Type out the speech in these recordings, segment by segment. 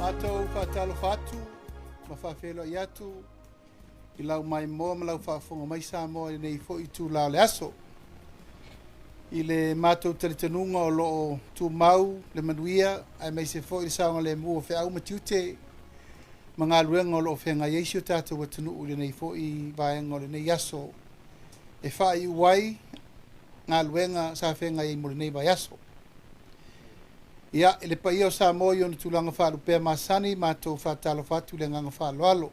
Matou faatalofa atu ma faafeiloai atu i lau maimoa ma lau faafofoga mai Samoa i lenei foi itula o le aso. I le matou talitonuga o lo o tumau le manuia aemaise foi le saogalemu o feau ma tiute ma galuega o lo o feagai ai si o tatou atunuu i lenei foi vaega o lenei aso e faaiu ai galuega sa feagai ai mo lenei vaiaso. Ia, i le paia o Samoa i ona tulaga faalupea masani, matou faatalofa atu i le agaga faaaloalo,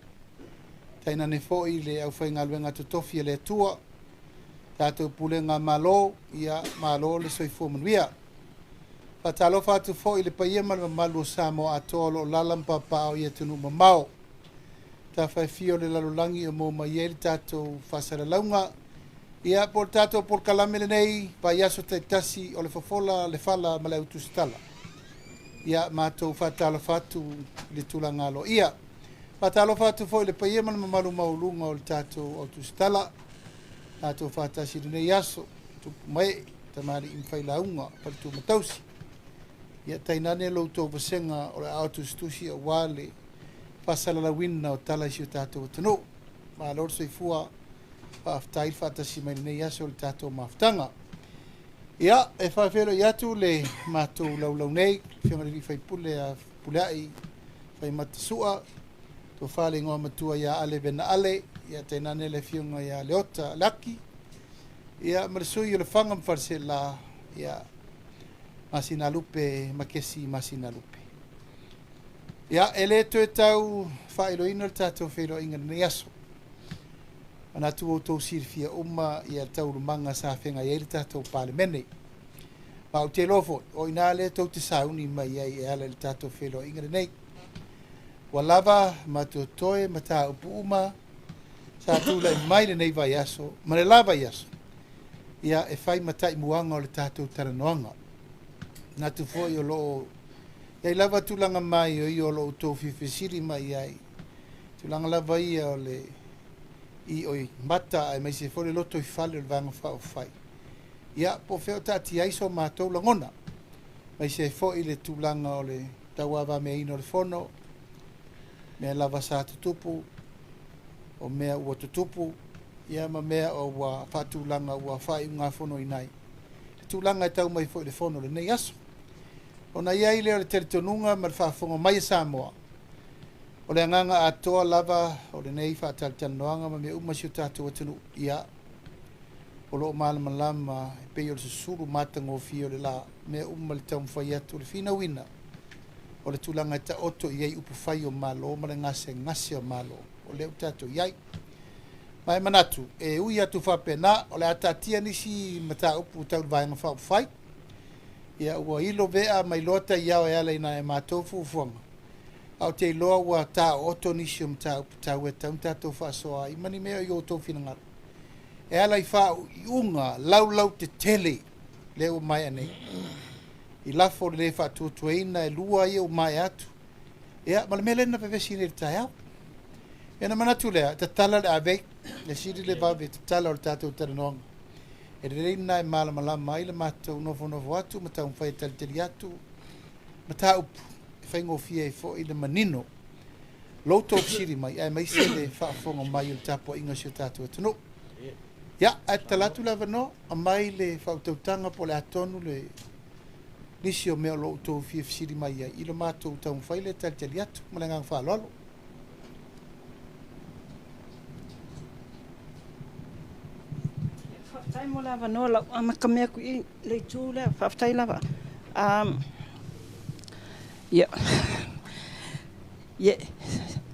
tainane foi le aufaigaluega totofi a le Atua, tatou pulega Malo, ia malo le soifua manuia. Faatalofa atu foi i le paia ma le mamalu o Samoa atoa o lo o alaala ma papaaao i atunuu mamao, tafa e fia o le lalolagi o maua mai ai le tatou faasalalauga, ia po o le tatou polokalame lenei vaiaso taitasi o le Fofola, le Fala ma le Autusitala. Ia matou faatalofa atu i le tulaga aloaia. Faatalofa atu foi i le paia ma le mamalu maualuga o le tatou Autusitala, tatou faatasi i lenei aso, tupu ma ee, tamalii ma failauga, faletua ma tausi. Ia tainane lo outou vasega o le aao tusitusi aua le faasalalauina o tala i si o tatou atunuu. Malo le soifua, faafetai le faatasi mai i lenei aso i le tatou mafutaga. Ia, e faafeiloai atu le matou laulau nei, le Afioga i le sui usufono ia Fepuleai Faimata Sua, tofa le igoa matua ia Ale Vena Ale, ia tainane le Afioga ia Leota Laki, ia ma le sui o Lefaga ma Faleaseela, ia Masinalupe Makesi Masinalupe. Ia, e le toe tau faailoaina le tatou feiloaiga i lenei aso. Manatu ua outou silafia uma ia taualumaga sa feagai ai le tatou Palemene. Ma ou te iloa foi, o i ina lea tou te sauni mai ai e ala i le tatou feiloaiga lenei. Ua lava ma totoe mataupu uma sa tulai mai lenei vaiaso ma le la vaiaso, ia e fai ma taimuaga o le tatou talanoaga. Manatu foi o lo o i ai lava tulaga maioio o lo o outou fia fesili mai ai, tulaga lava ia o le i mata aemaise foi le lotoifale o le Vaega Faaupufai. Ia, po o fea o taatia ai so matou lagona, aemaise ai foi le tulaga o le tauavameaina o le Fono, mea lava sa tutupu, o mea ua tutupu, ia ma mea ua faatulaga ua faaiugafonoina ai le tulaga e tau mai foi i le Fono i lenei aso. Ona i ai lea o le talitonuga ma le faafofoga mai a Samoa, o le agaga atoa lava o lenei faatalatalanoaga ma mea uma i si o tatou atunuu, ia, o lo o malamalama e pei o le susulu matagofie o le la, mea uma le taumafai atu o le finauina o le tulaga e taoto i ai upufai o Malo ma le gasegase o Malo o lea ua tatou i ai. Ma e manatu, e ui atu faapena, o le a taatia nisi mataupu tau i le Vaega Faaupufai, ia ua ilo vea ma iloa taiao e ala i nai a matou fuafuaga, ae ou te iloa ua taooto nisi o mataupu taua e tatau ona tatou faasoa ai ma ni mea i o outou finagalo e ala i faaiuga laulautetele lea ua maea nei i lafo o le le faatuatuaina e lua ia ua maea atu, ia ma le mea lea na vevesi nei i le taeao. Ia ona manatu lea, tatala le avei, le sili le vave tatala o le tatou talanoaga. E lelei lena e malamalama ai le matou nofonofo atu ma taumafai e talitali atu mataupu e faigofie ai foi le manino lo outou fesili mai aemaise le faafofoga mai o le tapuaiga a si o tatou atunuu. Ia, ae tatala atu le avanoa, aumai le faautautaga po o le a tonu le nisi o mea o lo o outou fia fesili mai ai i lo matou taumafai lea e talitali atu. Ma le agaga faaaloalo. Faafetai mo le avanoa, o le a ou amatamea atu i le itu lea. Faafetai lava. Ia,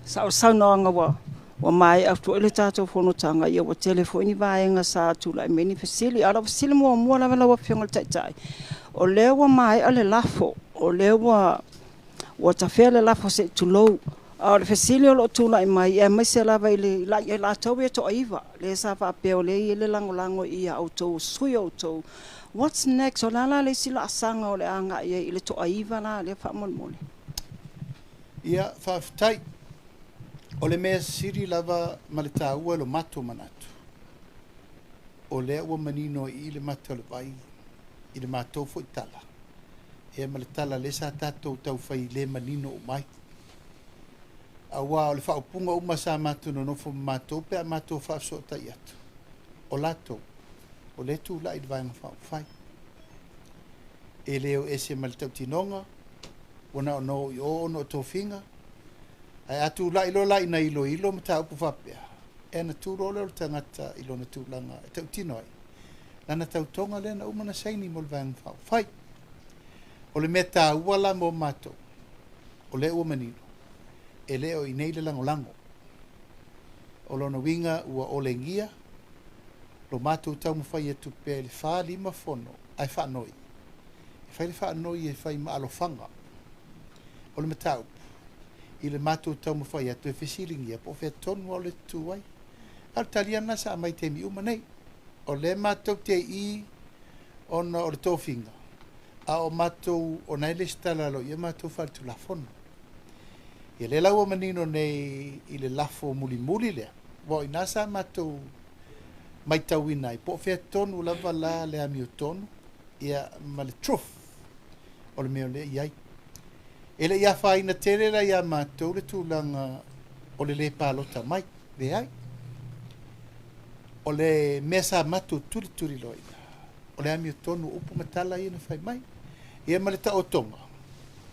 sao le saunoaga ua maea foi le tatou fonotaga, ua tele foi ni vaega sa tulai mai ni fesili. A o lau fesili muamua lava lau Afioga i le Taitai, o lea ua maea le lafo, o lea ua tafea le lafo se i tulou. A o le fesili o lo o tulai mai, aemaise lava i latou ia e toa-9, lea sa faapea o lea e i ai le lagolago ia outou o sui o outou. What's next? O le a la le isi laasaga o le a agai ai i le toa-9 la lea faamolemole? Ia, faafetai. O le mea sili lava ma le taua i lo matou manatu, o lea ua manino i i le mata o le vai i le matou foi tala, ia ma le tala lea sa tatou tau fai le manino uma ai. Auā o le faaupuga uma sa matou nonofo ma matou pe a matou faafesootai atu, o latou, o lea e tulai i le Vaega Faaupufai. E le o ese ma le tautinoga, ua na ona o i o ona o tofiga, ae a tulai loa la ina iloilo mataupu faapea, e ana tu loa lea o le tagata i lona tulaga e tautino ai lana tautoga lea na uma ona saini mo le Vaega Faaupufai. O le mea taua la mo matou, o lea ua manino, e le o i inei le lagolago. O lona uiga ua olegia lo matou taumafai atu pea i le 4, 5 fono ae faanoi. E fai le faanoi e fai ma alofaga o le mataupu i le matou taumafai atu e fesiligia po o fea tonu lava o le tutu ai. A o le tali lava lena sa aumai i taimi uma nei. O lea matou te i ona o le tofiga, a o matou o na e lesitala loa ia matou faaletulafono. Ia lea la ua manino nei i le lafo mulimuli lea, aua o i ina sa matou matauina ai po o fea tonu lava la le amiotonu ia ma le truth o le mea o lea e i ai. E le i afaina tele la ia matou le tulaga o le lē palota mai, leai. O le mea sa matou tulituliloaina, o le amiotonu o upu ma tala ia na fai mai. Ia ma le taotoga,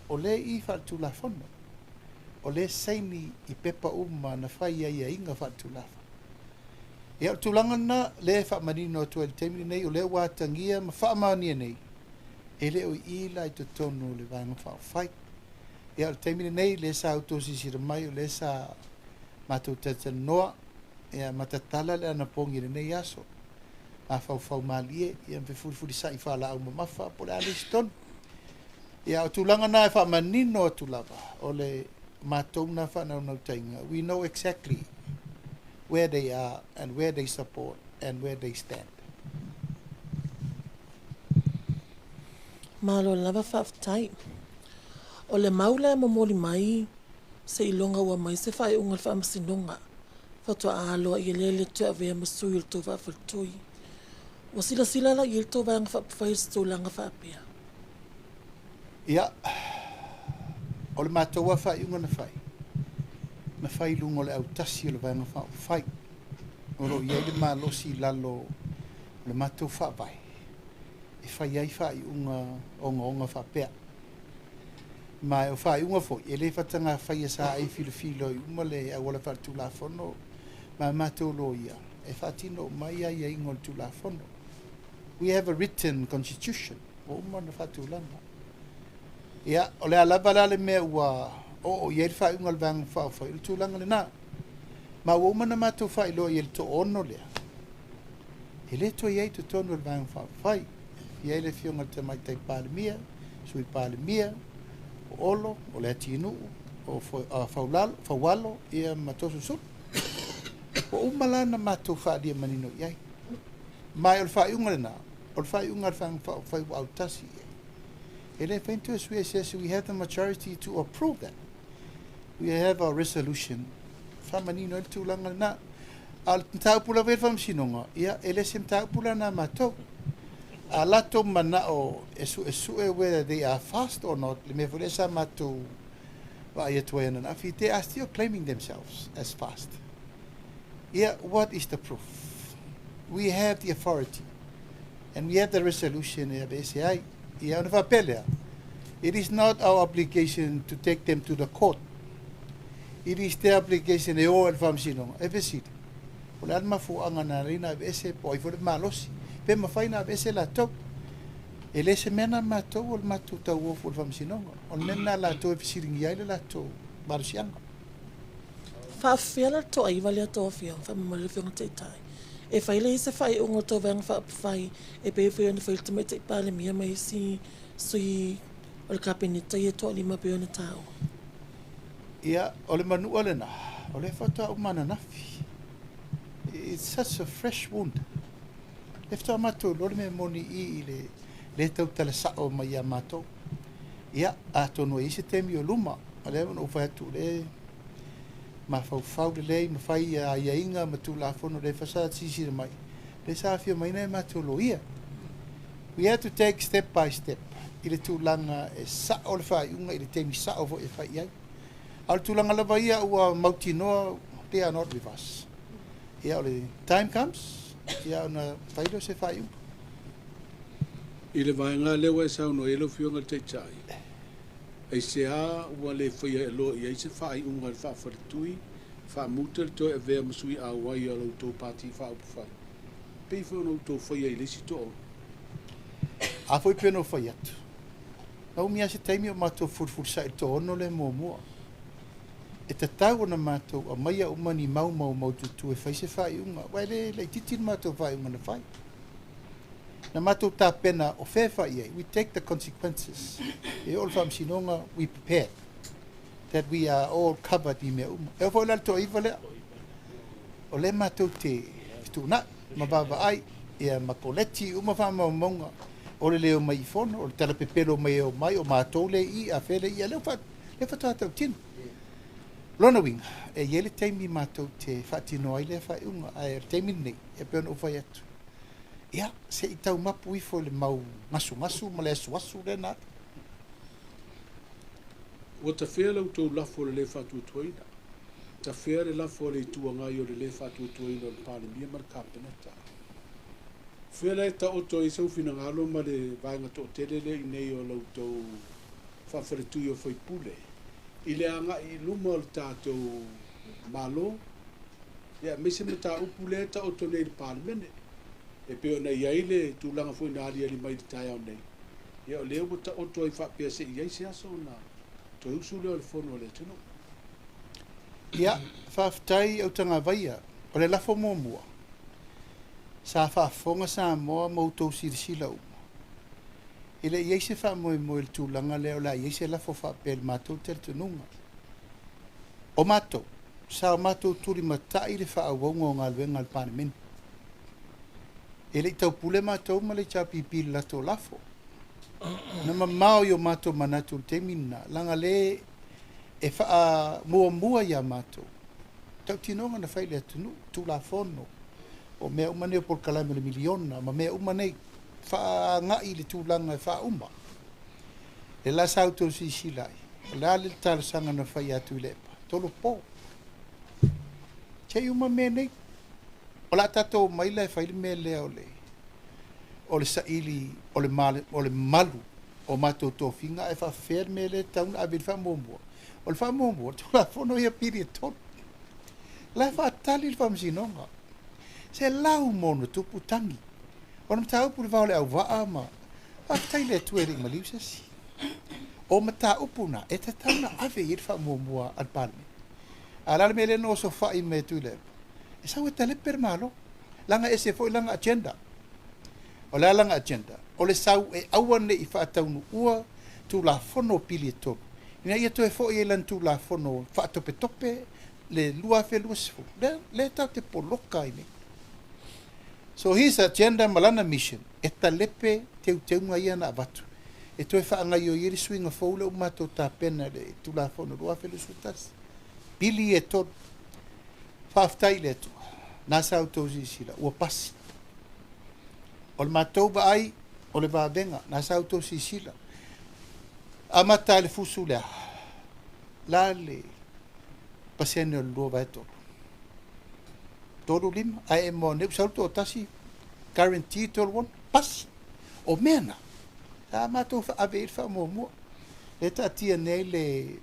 o lea e i i faaletulafono, o lea e saini i pepa uma na fai i aiaiga faaletulafono. Ia o le tulaga lena lea e faamanino atu ai i le taimi lenei, o lea ua atagia ma faamaonia nei, e le o i i la i totonu o le Vaega Faaupufai. Ia o le taimi lenei, lea sa outou silasila mai, o lea sa matou talatalanoa, ia ma tatala le anapogi i lenei aso, mafaufau malie, ia ma fefulifulisai faalaau mamafa po o le a le isi tonu. Ia o tulaga na e faamanino atu lava, o le matou na faanaunautaiga, we know exactly where they are and where they support and where they stand. Malo lava faafetai. O le mau la e momoli mai seiloga ua aumai se faaiuga a le Faamasinoga faatoa aloaia lea le toe avea ma sui o le tou faafaletui. Ua silasila la i ai le tou Vaega Faaupufai i se tulaga faapea? Ia, o le matou lava faaiuga na fai, na fai i luga o le autasi o le Vaega Faaupufai. O lo o i ai le malosi i lalo o le matou faavae e fai ai faaiuga ogaoga faapea. Ma o faaiuga foi, e le faataga faia sa ai filofilo ai uma le auala faaletulafono ma matou loia e faatino uma ai aiaiga o le Tulafono. We have a written constitution ua uma ona faatulaga. Ia, o le a lava la le mea ua oo i ai le faaiuga a le Vaega Faaupufai, o le tulaga lena. Ma ua uma ona matou faailoa i ai le toaono lea, e le toe i ai i totonu o le Vaega Faaupufai. E i ai le Afioga i le Tamaitai Palemia, Sui Palemia, o Olo, o Leatinu'u, o Faualo, ia ma Toeolesulusulu. Ua uma la ona matou faaalia manino i ai. Ma o le faaiuga lena, o le faaiuga a le Vaega Faaupufai ua autasi i ai. E le mafai ona toe suia e se isi, we have the majority to approve that. We have our resolution faamanino ai le tulaga lena. A o le mataupu lava ia i le Faamasinoga, ia e le o se mataupu la na matou. A latou manao e suesue whether they are fast or not, le mea foi lea sa matou vaai atu ai ananafi, they are still claiming themselves as fast. Ia, what is the proof? We have the authority and we have the resolution e aveese ai. Ia, ona faapea lea, it is not our obligation to take them to the court. It is their obligation e o i le Faamasinoga e fesili, o le a le mafuaaga na ala ai ona aveese po o ai foi le malosi, pe mafai ona aveese latou. E le se mea na matou o le matou tauofo i le Faamasinoga, o le mea lena latou e fesiligia ai le latou malosiaga. Faafefea la le toaiva lea tou afioga, faamolemole le afioga Taitai, e fai lea i se faaiuga o le tou Vaega Faaupufai e pei foi ona fai le Tamaitai Palemia ma isi sui o le Kapeneta ia e toalima pei ona taua. Ia, o le manua lena, o lea faatoa uma ananafi. It's such a fresh wound. Lea faatoa matou iloa le mea moni i i le le tautala sao mai ia matou. Ia, atonu e i ai se taimi o luma, o lea na ou fai atu, o lea e mafaufau lelei ma fai aiaiga ma Tulafono lea sa silasila mai, lea sa afio mai nai a matou loia. We had to take step by step i le tulaga e sao le faaiuga i le taimi sao foi e fai i ai. A o le tulaga lava ia ua mautinoa they are not with us. Ia o le time comes, ia ona fai lea o se faaiuga. I le vaega lea ua e saunoa i ai lau Afioga i le Taitai, aisea ua le faia loa i ai se faaiuga a le faafaletui, faamuta le toe avea ma sui auai o la outou Pati Faaupufai, pei foi ona outou faia i le isi toaono? A foi pei ona ou fai atu, na umi lava se taimi o matou fefulifulisai i le toaono lea muamua. E tatau ona matou aumaia uma ni mau maumaututu e fai se faaiuga, aua e le laitiiti le matou faaiuga na fai. Na matou tapena o fea e fai i ai, we take the consequences. E oo i le faamasinoga, we prepared that we are all covered i mea uma. E oo foi la i le toaiva lea, o lea matou te fetuunai ma vaavaai ia ma koleti uma faamaumauga o le le omai i fono, o le talapepelo mai e omai, o matou le i i, a fea le i, a lea lea faatoa tautino. Lona uiga, e i ai le taimi matou te faatino ai lea faaiuga, ae o le taimi lenei, e pei ona ou fai atu, ia, se i taumapu ifo i le mau gasugasu ma le asuasu lea na alu. Ua tafea la outou lafo o le lē faatuatuaina. Tafea le lafo a le Itu Agai o le lē faatuatuaina o le Palemia ma le Kapeneta. O fea la e taoto ai sou finagalo ma le vaega toatele lea i inei o la outou faafaletui o faipule i le agai i luma o le tatou Malo, ia aemaise mataupu lea e taoto nei i le Palemene, e pei ona i ai le tulaga foi na aliali mai i le taeao nei, ia o lea ua taoto ai faapea se i ai se aso ona toe usu lea o le Fono a le atunuu. Ia, faafetai Autagavaia. O le lafo muamua, sa faafofoga Samoa ma outou silasila uma, e le i i ai se faamoemoe i le tulaga lea o le a i ai se lafo faapea i le matou talitonuga. O matou, sa o matou tulimatai le faaauauga o galuega a le Palemene. E le i taupule matou ma le HRPP i le latou lafo. Na mamao i o matou manatu i le taimi lena, leaga le e faamuamua ia matou tautinoga na fai i le atunuu, Tulafono, o mea uma nei o polokalame o le miliona ma mea uma nei, faaagai i le tulaga e faauma. Le la sa outou silasila ai, o le a le talosaga na fai ia Tuilaepa, tolopo. Se i uma mea nei. O le a tatou omai la e fai le mea lea o le o le saili o le o le malu o matou tofiga ae faafefea le mea lea e tatau ona ave i le faamuamua. O le faamuamua, o le Tulafono ia pili e tolu. La e faatali le Faamasinoga. 100+ tagi. O le mataupu i le va o le auvaa ma faafetai i le Atua e le i maliu se isi. O mataupu na e tatau ona ave i ai le faamuamua a le Palemene. A o le a le mea lea na osofai mai e Tuilaepa? E sau e talepe le Malo. Leaga e ese foi lana agenda. O le a lana agenda? O le sau e aua ne i faataunuua Tulafono o pili e tolu, ina ia toe foi ai lana Tulafono faatopetope le 2020, lea, lea tatou te poloka ai nei. So his agenda ma lana mission, e talepe teuteuga ia na avatu, e toe faagaioi ai le suiga fou lea ua matou tapena i le Tulafono 2021. Pili e tolu. Faafetai i le Atua, na sa outou silasila, ua pasi. O le matou vaai, o le vavega, na sa outou silasila. Amata i le fusu lea, la le pasene o le 2/3. 3 5, ae e moa nei ua sau le toatasi, guarantee 36, pasi. O mea na, sa matou ave i ai le faamuamua. Lea taatia nei le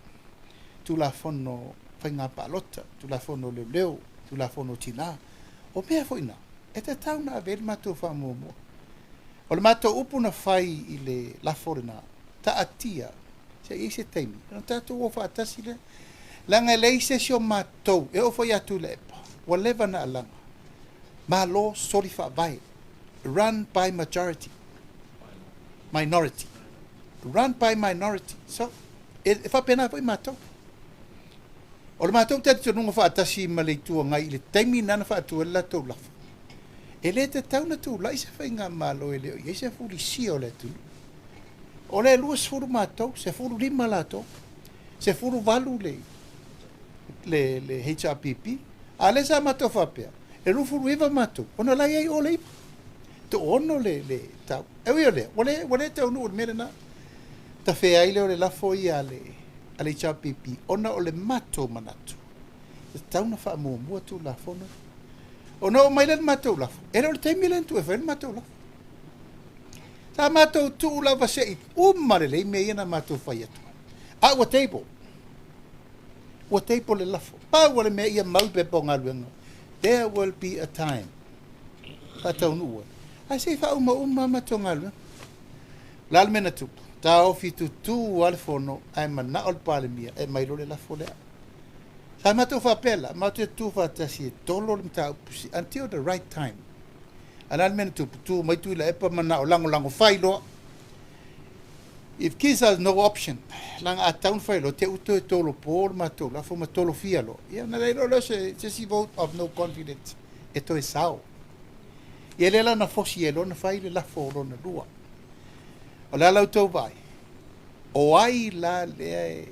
Tulafono Faiga Palota, Tulafono Leoleo, Tulafono Tina. O mea foi na, e tatau ona ave i ai le matou faamuamua. O le matou upu na fai i le lafo lena, taatia, se i ai se taimi, ona tatou o faatasi lea. Leaga e leai se isi o matou, e oo foi ia Tuilaepa, ua leva na alaga. Malo soli faavae, run by majority, minority, run by minority. So, e faapena foi matou. O le matou talitonuga faatasi ma le Itu Agai i le taimi na na faatu ai le latou lafo, e le tatau ona tulai se faigamalo e le o i ai se fulisia o le atunuu. O le 20 matou, 15 latou, 18 le, le, le HRPP, a lea sa matou faapea, e 29 matou, ona la i ai o le iva. Toono le, le tau. E ui o lea, ua le taunuu le mea lena. Tafea ai lea o le lafo ia a le a le HRPP ona o le matou manatu e tatau ona faamuamua Tulafono ia. Ona oo mai lea i le matou lafo, e le o le taimi lea na tuu e fai ai le matou lafo. Sa matou tuu lava se i uma lelei mea ia na matou fai atu ai. A ua table. Ua table le lafo. Pau o le mea ia mau i pepa o galuega, there will be a time faataunuu ai. Ae se i faaumauma a matou galuega. O le a le mea na tupu? Taofi tutū lava le fono ae manao le Palemia e aumai loa le lafo lea. Sa matou faapea la, matou te tutu faatasi e tolo le mataupu until the right time. A o le a le mea na tupu? Tu mai Tuilaepa manao lagolago fai loa. If gives us no option, leaga a tau na fai loa, te u toe tolopo le matou lafo ma tolofia loa. Ia ona leai loa lea o se isi vote of no confidence e toe sao. Ia lea la na fosi ai loa na fai le lafo lona lua. O le a la outou vaai? O ai la lea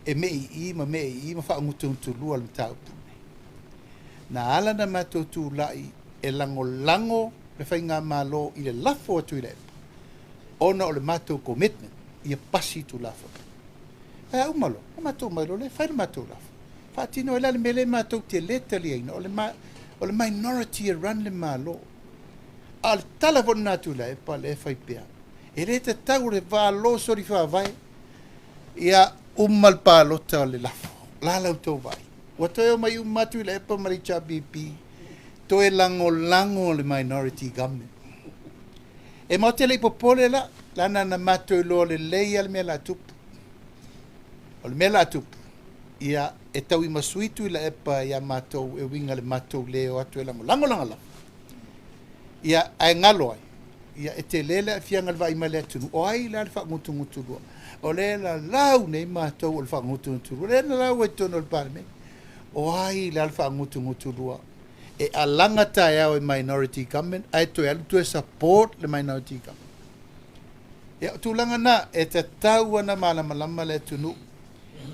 e meii ma meii ma faagutugutulua le mataupu lenei? Na ala ona matou tulai e lagolago le faigamalo i le lafo a Tuilaepa ona o le matou commitment ia pasi Tulafono. Ae a uma loa, ona matou omai loa lea fai le matou lafo. Faatino ai la le mea lea matou te le taliaina, o le, o le minority e run le Malo. A o le tala foi lena a Tuilaepa lea e fai pea, e le tatau o le valo soli faavae ia uma le palota o le lafo. O le a la outou vaai? Ua toe omai uma lava Tuilaepa ma le HRPP toe lagolago le minority government. E matou te le i popole la, leaga na matou iloa lelei lava le mea o le a tupu. O le mea o le a tupu, ia e tauimasui Tuilaepa ia matou e uiga i le matou le o atu e lagolago lana lafo. Ia, ae galo ai, ia e tele le aafiaga i le vaai mai a le atunuu, o ai la le faagutugutulua? O lea e lalau nei matou o le faagutugutulua, o lea e lalau ai i totonu o le Palemene, o ai la le faagutugutulua e alaga taeao e minority government ae toe alu toe support le minority government? Ia, o tulaga na, e tatau ona malamalama le atunuu.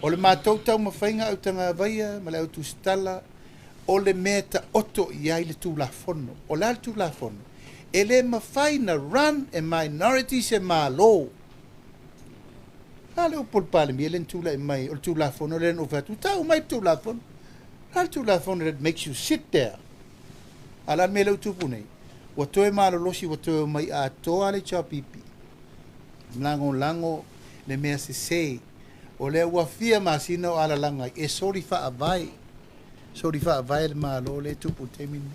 O le matou taumafaiga autagavaia ma le autusitala, o le mea e taoto i ai le Tulafono. O le a le Tulafono? E le mafai na run e minority se Malo. A le upu a le Palemia lea na tulai mai, o le Tulafono lea na ou fai atu, tau mai le Tulafono. O le a le Tulafono that makes you sit there? A o le a le mea lea ua tupu nei? Ua toe malolosi, ua toe omai atoa le HRPP. Lagolago le mea sese. O lea ua fia masina o alalaga ai, e soli faavae. Soli faavae le Malo lea e tupu i le taimi lenei.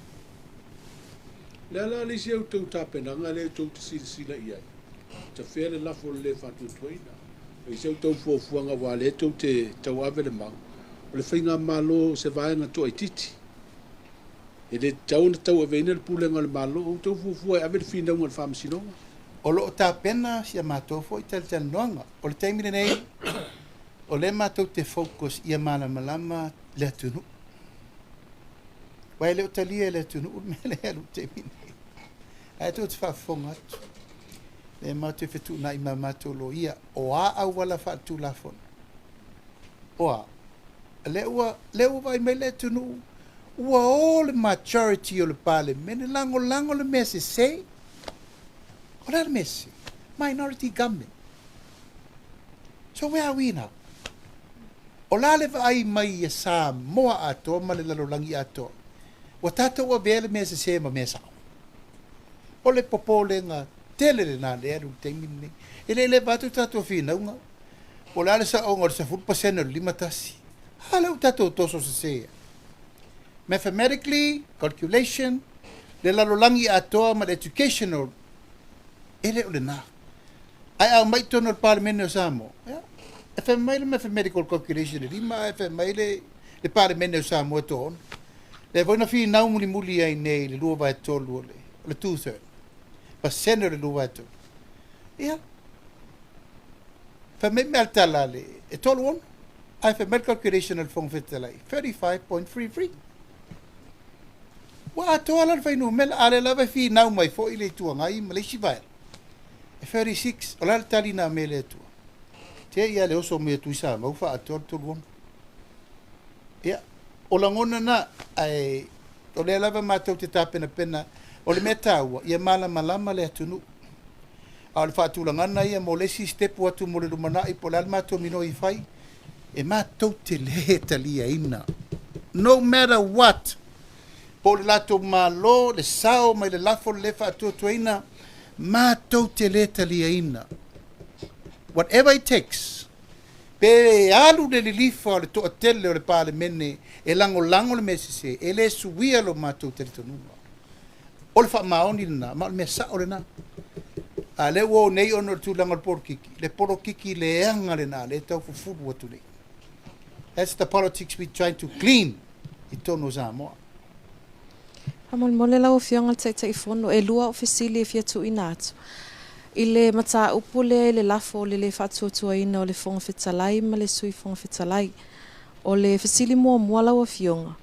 O le a la le isi a outou tapenaga lea tou te silasila i ai, tafea le lafo o le le faatuatuaina? O isi a outou fuafuaga aua o lea tou te tauave le mau, o le faigamalo o se vaega toaitiiti. E le tatau ona tauaveina le pulega o le Malo, o outou fuafua e ave le finauga i le Faamasinoga. O lo o tapena si a matou foi talatalanoaga. O le taimi lenei, o lea matou te focus ia malamalama le atunuu. Aua e le o talia e le atunuu le mea lea e alu i le taimi nei. Ae tou te faafofoga atu, lea matou te fetuunai ma matou loia, o a auala faaletulafono? O a? Lea ua, lea ua vaai mai le atunuu, ua o le majority o le Palemene lagolago le mea sese. O le a le mea sese? Minority government. So where are we now? O le a le vaai mai ia Samoa atoa ma le lalolagi atoa? Ua tatou avea le mea sese ma mea sao. O le popolega tele lena lea e alu i le taimi lenei. E le leva atu tatou finauga, po o le a le saoga o le 10% o le 51. A lea ua tatou toso sese ai. Mathematically, calculation, le lalolagi atoa ma le educational, e le o lena. Ae a omai i totonu o le Palemene o Samoa, ia, e fai mai le mathematical calculation e lima ae fai mai le, le Palemene o Samoa e toaono. Lea foi na finau mulimuli ai nei i le 2/3 o le, o le two-third, pasene o le 2/3. Ia, fai mai mea le tala a le, e 36, ae fai mai le calculation a le Fofoga Fetalai, 35.33. Ua atoa la le fuainumera, a o lea lava e finau mai foi le Itu Agai ma le isi vaega. E 36, o le a le tali na aumai e le Atua? Te i a le oso mai a Tuisamau faaatoa le 36. Ia, o lagona na, ae o lea lava matou te tapenapena, o le mea taua, ia malamalama le atunuu. A o le faatulagana ia mo le isi sitepu atu mo le lumanai, po o le a le matou minoi e fai, E matou te lē taliaina, no matter what, po o le latou Malo, le sao mai le lafo le lē faatuatuaina, matou te lē taliaina. Whatever it takes, pe alu le lilifa o le toatele o le Palemene e lagolago le mea sesē, e lē suia lo matou talitonuga. O le faamaoni lena, ma o le mea sao lena. A lea ua o nei ona o le tulaga o le polokiki, le polokiki leaga lena lea e tau fufulu atu nei. That's the politics we trying to clean i totonu o Samoa. Faamolemole lau Afioga i le Taitaifono, e lua au fesili e fia tuuina atu. I le mataupu lea i le lafo o le lē faatuatuaina o le Fofoga Fetalai ma le Sui Fofoga Fetalai. O le fesili muamua lau Afioga,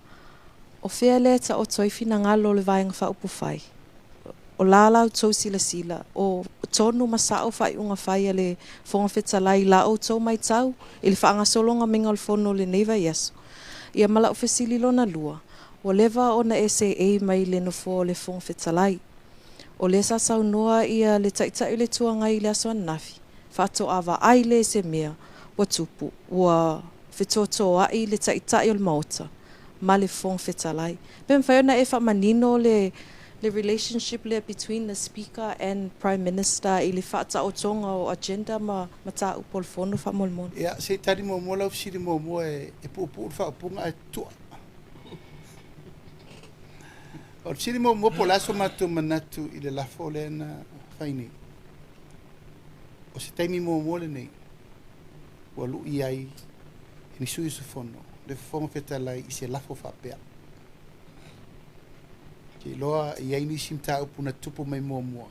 o fea lea e taoto ai finagalo o le Vaega Faaupufai? O la la outou silasila, o tonu ma sa'o faaiuga fai a le Fofoga Fetalai i la outou matau i le faagasologa maiga o le Fono i lenei vaiaso? Ia ma la'u fesili lona lua, ua leva ona e seei mai le Nofoa o le Fofoga Fetalai. O lea sa saunoa ia le Taitai o le Itu Agai i le aso ananafi, faatoa vaai lea i se mea ua tupu, ua fetotoa'i le Taitai o le Maota ma le Fofoga Fetalai. Pe mafai ona e faamanino le le relationship lea between the Speaker and Prime Minister i le faataotoga o agenda ma mataupu o le Fono faamolemole. Ia, se i tali muamua lau fesili muamua e puupuu le faaupuga ae toa. O le fesili muamua po o le a so matou manatu i le lafo lea na fai nei. O se taimi muamua lenei ua lui ai e ni sui usufono le Fofoga Fetalai i se lafo faapea. Ou te iloa e i ai nisi mataupu na tupu mai muamua,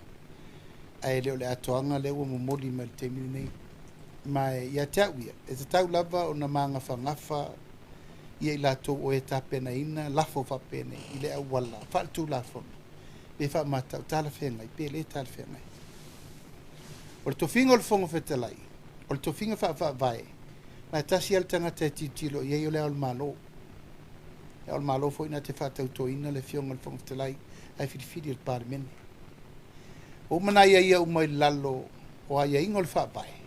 ae le o le atoaga lea ua momoli mai i le taimi lenei. Ma ia te au ia, e tatau lava ona magafagafa ia i latou o e tapenaina lafo faapenei i le auala faaletulafono pe faamatau talafeagai pe le talafeagai. O le tofiga o le Fofoga Fetalai, o le tofiga faafaavae, ma e tasi lava le tagata e tilotilo i ai o le Ao o le Malo. Le Ao o le Malo foi na te faatautoina le Afioga i le Fofoga Fetalai ae filifili e le Palemene. Ua uma ona aiaia uma i lalo o aiaiga o le Faavae,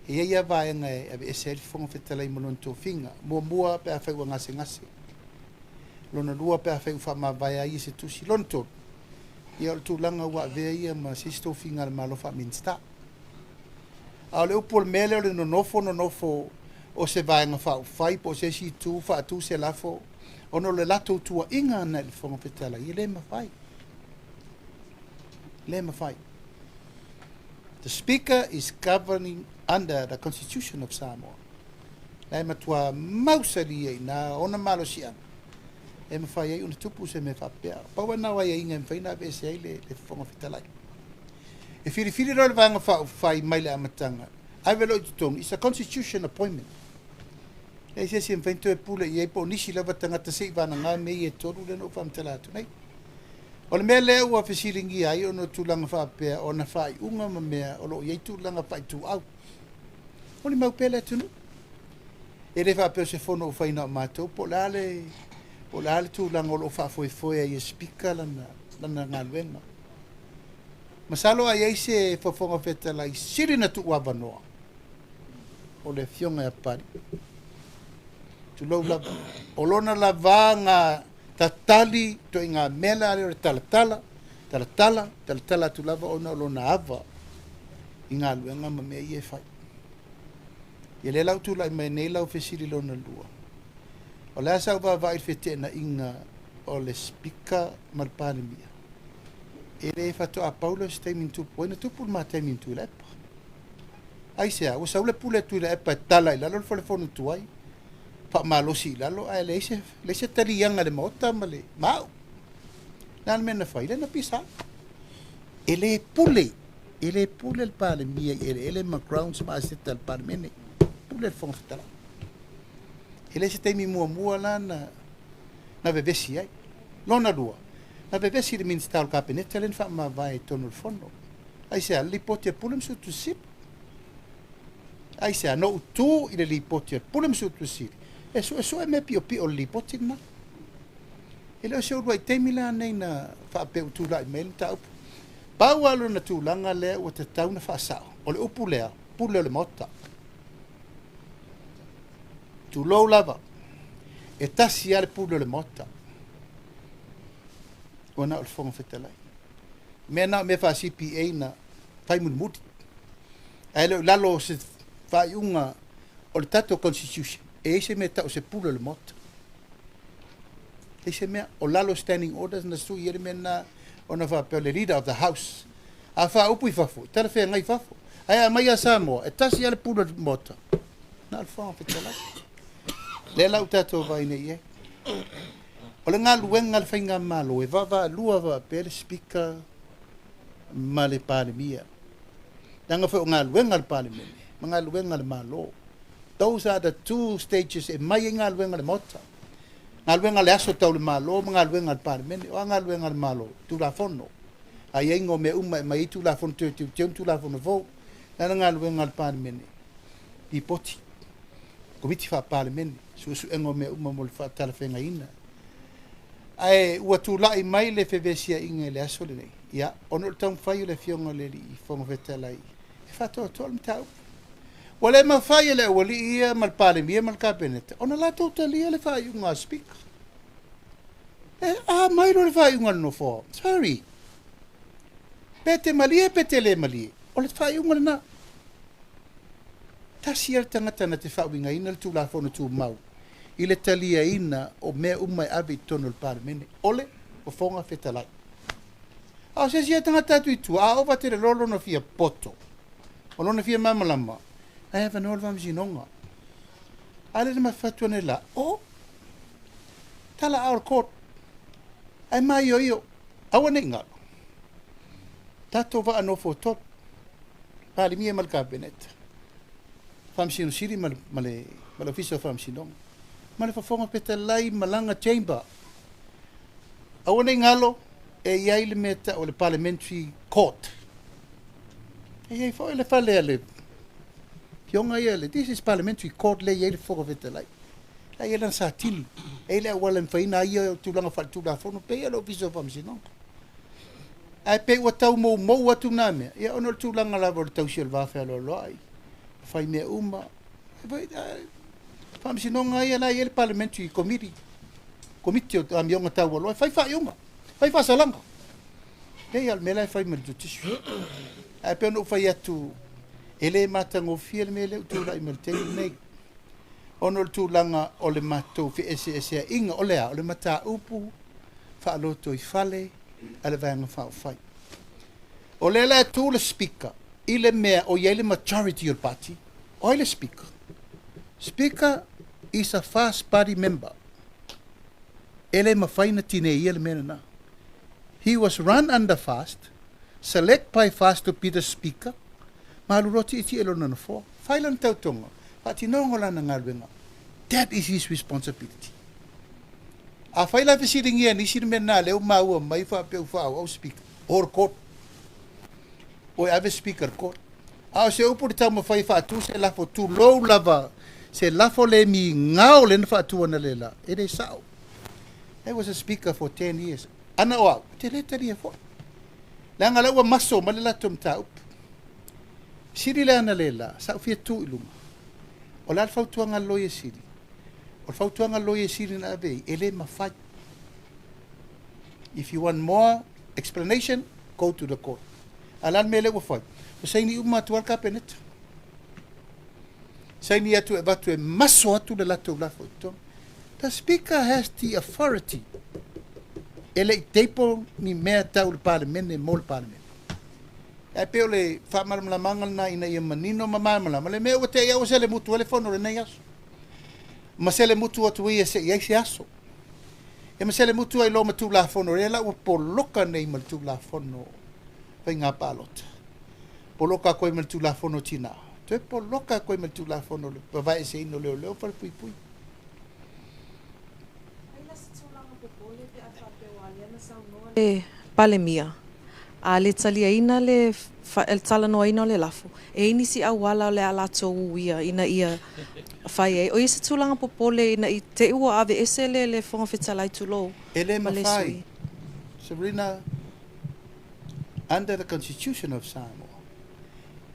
e i ai lava vaega e aveese ai le Fofoga Fetalai ma lona tofiga. Muamua, pe afai ua gasegase. Lona lua, pe afai ua faamavae ai ia se tusi. Lona tolu, ia o le tulaga ua avea ia ma se isi tofiga a le Malo faa-Minisita. A o le upu o le mea lea o le nonofo nonofo o se Vaega Faaupufai po o se isi itu faatu se lafo ona o le latou tuuaiga ana i le Fofoga Fetalai, e le mafai. Le mafai. The Speaker is governing under the Constitution of Samoa. La e matua mausali ai nā ona malosiaga e mafai ai ona tupu se mea faapea. Pau lena o aiaiga e mafai ona aveese ai le, le Fofoga Fetalai. E filifili loa le Vaega Faaupufai mai le amataga, ave loa i totonu, it's a constitution appointment. Leai se isi e mafai ona toe pule i ai po o nisi lava tagata se i vagana mea ia e tolu lea na ou faamatala atu nei. O le mea lea ua fesiligia ai ona o tulaga faapea o ana faaiuga ma mea o lo o i ai tulaga faaituau. Molimau pea le atunuu. E le faapea o se fono ua fai na o matou po o le a le, po o le a le tulaga o lo o faafoefoe ai e Speaker lana, lana galuega. Masalo a i ai se Fofoga Fetalai sili na tuuavanoa o le Afioga ia Papalii. Tulou lava. O lona lava ga tatali ituaiga mea la lea o le talatala, talatala, talatala atu lava ona o lona ava i galuega ma mea ia e fai. Ia lea la ua tulai mai nei lau fesili lona lua. O le a sau vaavaai i le feteenaiga o le Speaker ma le Palemia? E le faatoa pau lea o se taimi na tupu ai, na tupu le ma taimi ma Tuilaepa. Aisea? Ua sau le pule a Tuilaepa e tala i lalo le fale fono tuai, faamalosi i lalo ae leai se, leai se taliaga i le Maota ma le ma au. Le a le mea na fai? Lea na pisa ai. E le pule, e le pule le Palemia i eleele ma grounds ma aseta a le Palemene. Pule le Fofoga Fetalai. E le se taimi muamua la na, na vevesi ai. Lona lua, na vevesi le Minisita o le Kapeneta lea na faamavae i totonu o le Fono. Aisea? Le lipoti a Pule ma Suetusi Sili. Aisea? Na ou tu i le lipoti a Pule ma Suetusi Sili e suesue mea piopio o le lipoti lena. E le o se uluai taimi la nei na faapea ua tulai mai le mataupu. Pau lava lona tulaga lea ua tatau ona faasao, o le upu lea, pule o le Maota. Tulou lava, e tasi lava le pule o le Maota, ua na o le Fofoga Fetalai. Mea na o mea faa-CPA na fai mulimuli. Ae le o i lalo o se faaiuga o le tatou Constitution, e i ai se mea e tau o se pule o le Maota. E leai se mea. O lalo o Standing Orders na sui ai le mea lena ona faapea o le Leader of the House. A faaupu i fafo, e talafeagai i fafo. Ae a aumai ia Samoa, e tasi lava le pule o le Maota, na o le Fofoga Fetalai. Lea la ua tatou vaai nei i ai. O le galuega a le Faigamalo e vaavaalua faapea le Speaker ma le Palemia. Leaga foi o galuega a le Palemene ma galuega a le Malo. Those are the two stages e mai ai galuega a le Maota. Galuega a le aso tau le Malo ma galuega a le Palemene. O a galuega a le Malo? Tulafono. Aiaiga o mea uma e aumai ai Tulafono toe teuteu ma Tulafono fou. O le a le galuega a le Palemene? Lipoti. Komiti Faa-Palemene. Suesuega o mea uma mo le faatalafeagaiina. Ae ua tulai mai le fevesiaiga i le aso lenei, ia, ona o le taumafai o le Afioga i le Alii Fofoga Fetalai e faatoatoa le mataupu. Ua le mafai e le aualii ia ma le Palemia ma le Kapeneta ona latou talia le faaiuga a Speaker. E a mai loa le faaiuga a le Nofoa, sorry, pe te malie pe te le malie, o le faaiuga lena. Tasi lava le tagata na te faauigaina le Tulafono Tumau i le taliaina o mea uma e ave i totonu o le Palemene, o le Fofoga Fetalai. A o se isi tagata atu i tua, a ova tele loa lona fia poto, o lona fia malamalama, ae avanoa le Faamasinoga. A lea na mafatu ane la, o, tala ao le court, ae maioio, aua ne i galo. Tatou vaa nofo tolu, Palemia ma le Kapeneta, Faamasino Sili ma le Ofisa o Faamasinoga, ma le Fofoga Fetalai ma lana chamber. Aua ne i galo, e i ai le mea tau o le Parliamentary Court. E i ai foi le fale a le afioga ia, le, this is Parliamentary Court lea e i ai le Fofoga Fetalai. La e i ai lana satili, e i ai le auala e mafai ona ai ia tulaga faaletulafono, pei lava o le Ofisa o Faamasinoga. Ae pei ua tau moumou atu na mea, ia ona o le tulaga lava o le tausi o le va fealoaloai, fai mea uma. Faamasinoga ia la e i ai le Parliamentary Committee, Komiti o Amioga Taualoa, e fai faaiuga, fai faasalaga. Pei lava o le mea la e fai ma le Judiciary. Ae pei ona ou fai atu, e le matagofie le mea lea ua tulai mai i le taimi lenei, ona o le tulaga o le matou feeseeseaiga, o le a? O le mataupu faalotoifale a le Vaega Faaupufai. O lea la e tu le Speaker i le mea o i ai le majority o le party. O ai le Speaker? Speaker is a first party member. E le mafai ona tineia le mea lena. He was run under FAST, select by FAST to be the Speaker, ma alu loa tietie i lona nofoa. Fai lana tautoga, faatinoga lana galuega. That is his responsibility. Afai la e fesiligia e nisi le mea lena lea ua maua mai faapea ua faaauau Speaker, o le court. O e ave Speaker i le court. A o se upu i le taumafai e faatu se lafo, tulou lava, se lafo le migao lea na faatu analeila, e le sao. I was a Speaker for 10 years. Ana o au, ou te le talia foi. Leaga la ua maso mai le latou mataupu. Sili le analeila, sa ou fia tu i luga. O le a le fautuaga a le Loia Sili? O le fautuaga a le Loia Sili na ave ai, e le mafai. If you want more explanation, go to the court. A o le a le mea lea ua fai? Ua saini uma atu lava le Kapeneta. Saini atu e avatu e maso atu le latou lafo i totonu. The Speaker has the authority. E le i table ni mea tau le Palemene mo le Palemene. Ae pei o le faamalamalamaga lena ina ia manino ma malamalama le mea ua te i au ua selemutu ai le fono i lenei aso. Ma selemutu atu ia se i ai se aso. E ma selemutu ai loa ma Tulafono lea la ua poloka nei ma le Tulafono Faiga Palota. Poloka atu ai ma le Tulafono Tina. Toe poloka atu ai ma le Tulafono le Vavaeseina o Leoleo Falepuipui. Ai la se tulaga popole pe a faapea ua lea na saunoa le Palemia a le taliaina le talanoaina o le lafo, e i ai nisi auala o le a latou uia ina ia fai ai. O ia se tulaga popole ina i te i ua aveese le Fofoga Fetalai tulou E le ma le mafai, sui. Sabrina, under the Constitution of Samoa,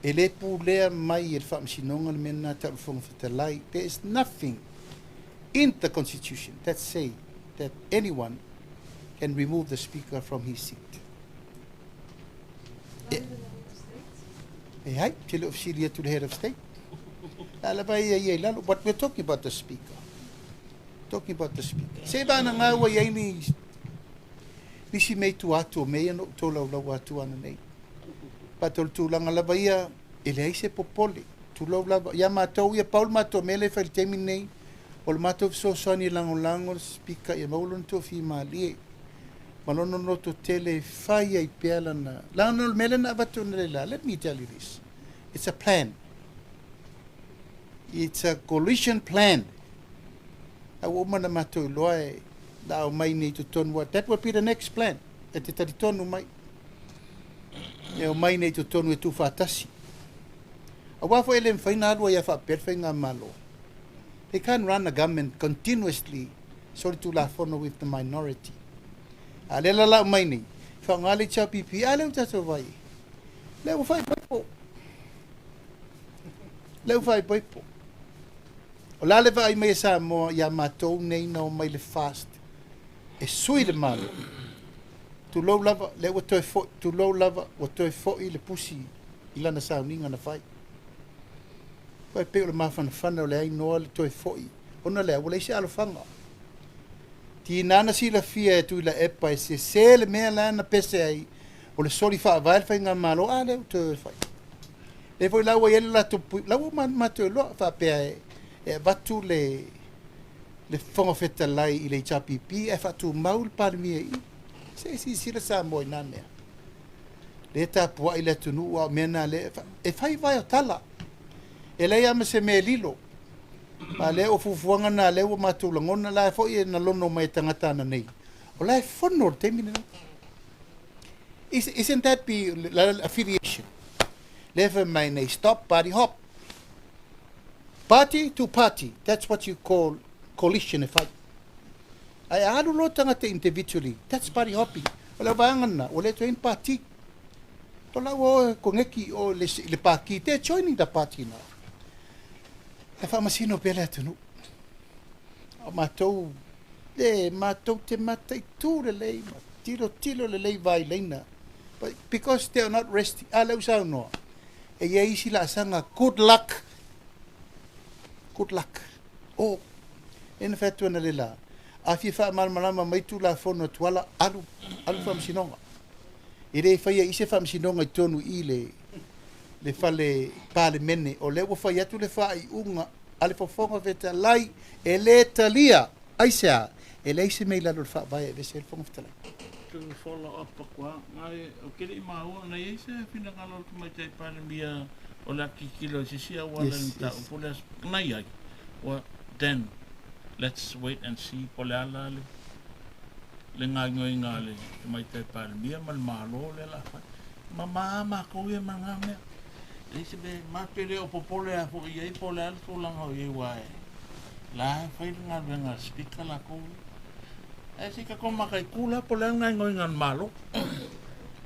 e le pulea mai e le Faamasinoga le mea lena tau le Fofoga Fetalai. There is nothing. in the constitution that say that anyone can remove the speaker from his seat. E, e hai, te le ofisili atu le head of state. La lava ia ia i lalo, but we're talking about the speaker. Talking about the speaker. Se vana ngā ua iai ni nisi mei tu atu o mea no tō lau lau atu ana nei. Pa tō tūlanga lava ia, e leai se popole. Tulou lava, ia mātou ia, Paul mātou mea le whai taimi nei, o le mātou fesoasoani e lagolago le Speaker ia maua lona toafimalie ma lona loto tele e fai ai pea lana lana o le mea lea na avatu ana le la. Let me tell you this, it's a plan, it's a coalition plan. A ua uma ona matou iloa e la aumai nei i totonu wa that will be the next plan e te talitonu mai e aumai nei i totonu e tuufaatasi. Aua foi e le mafai ona alu ai a faapea le faigamalo. They can't run a government continuously solitulafono with the minority. A lea la lau mai nei, faaaoga le HRPP, a lea ua tatou vaai i ai. Lea ua faaipoipo. Lea ua faaipoipo. O le a le vaai mai a Samoa iā matou nei na omai le fast e sui le Malo. Tulou lava, lea ua toe foi, tulou lava, ua toe foi le pusi i lana sauniga na fai. Ua e pei o le mafanafana o le ainoa le toe foi, ona lea ua leai se alofaga. Tiina na silafia e Tuilaepa e sese le mea la na pese ai o le soli faavae le faigamalo, a lea ua toe fai. Lea foi la ua i ai le latou pui, la ua matou iloa faapea e, e avatu le le Fofoga Fetalai i le HRPP ae faatumau le Palemia i i. Se i silasila Samoa i na mea. Lea e tapuai le atunuu a o mea na lea e fai vae o tala. E leai lava ma se mea e lilo. A lea o fuafuaga na lea ua matou lagona la foi e na lono mai e tagata ana nei. O la e fono le taimi lenei. Is, isn't that be affiliation? Lea fai mai nei, stop party hop. Party to party, that's what you call coalition e fai. Ae a alu loa tagata individually, that's party hopping. O le vaega lena, ua le toe i ai ni pati. O la ua o e koneki o le, le paki, they're joining the party now. E faamasino pea le atunuu. O matou, le matou te mataitū lelei ma tilotilo lelei vailaina. But because they are not resting, a lea ua saunoa, e i ai isi laasaga, good luck, good luck. O, lea na fai atu ana le la, a fia faamalamalama mai Tulafono a Tuala, alu, alu faamasinoga. E le faia i se faamasinoga i totonu i le, le fale Palemene, o lea ua fai atu le faaiuga a le Fofoga Fetalai, e le talia, aisea, e leai se mea i lalo o le Faavae e aveese ai le Fofoga Fetalai. To follow up akua, ngai, o ke le i maua, na i ai se finagalo o le Tamaitai Palemia o le a kikilo i se isi auala i le mataupu lea, na i ai, ua, then, let's wait and see po o le a la le, le gaoioiga a le Tamaitai Palemia ma le Malo lea o le a fai. Mama makou ia ma lena mea. E leai se mea, matou te le o popole lava foi i ai po o le a le tulaga o i ai aua e la e fai le galuega a le Speaker lakou ia. Ae se i tatou mataitu la po o le a le gaoioiga a le Malo.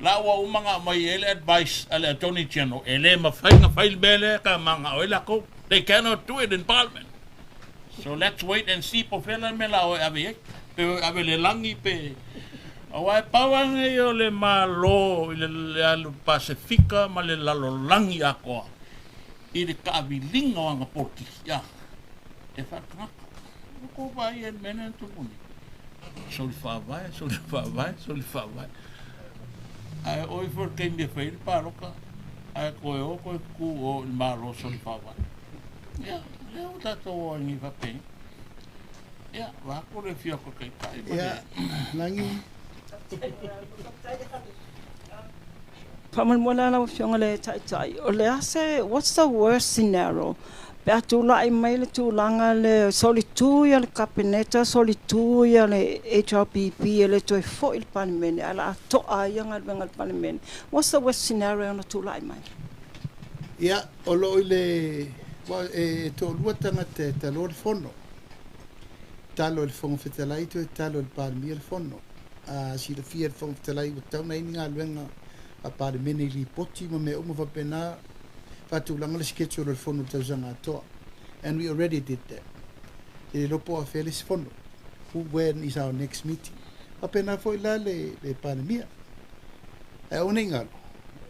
La ua uma ona aumai ai le advice a le Attorney General e le mafai ona fai le mea lea ka manao ai lakou. They cannot do it in Parliament. So let's wait and see po o fea la le mea la o e ave i ai. Pe o e ave i le lagi pe... Aua e pau lava lenei o le Malo i le alu Pasefika ma le lalolagi atoa i le taaviliga o ana polokiki a e faatagata. Ua tou vaai ai i le mea lea na tupu nei. Soli faavae, soli faavae, soli faavae. Ae oo ifo i le taimi e fai ai le palota, ae toe o toe tutu o i le Malo soli faavae. Ia, lea ua tatou o ai nei faapeni. Ia, vaeatu le afio atu o Taitai ma le... Ia, Lagi. Faamolemole lava lau Afioga i le Taitai, o le a se, what's the worst scenario pe a tulai mai le tulaga le solitu ia le Kapeneta, solitu ia le HRPP e le toe foi le Palemene ae o le a to'a ai ia galuega a le Palemene. What's the worst scenario e ono tulai mai? Ia, o lo o i le, aua e toalua tagata e taloa le fono. Talo e le Fofoga Fetalai toe talo e le Palemia le fono. A silafia e le Fofoga Fetalai ua tatau ona i ai ni galuega a Palemene i lipoti ma mea uma faapena, faatulaga le schedule o le fono i le tausaga atoa. And we already did that. E le iloa po o afea le isi fono. When is our next meeting? Faapena foi la le, le Palemia. Ae aua ne i galo,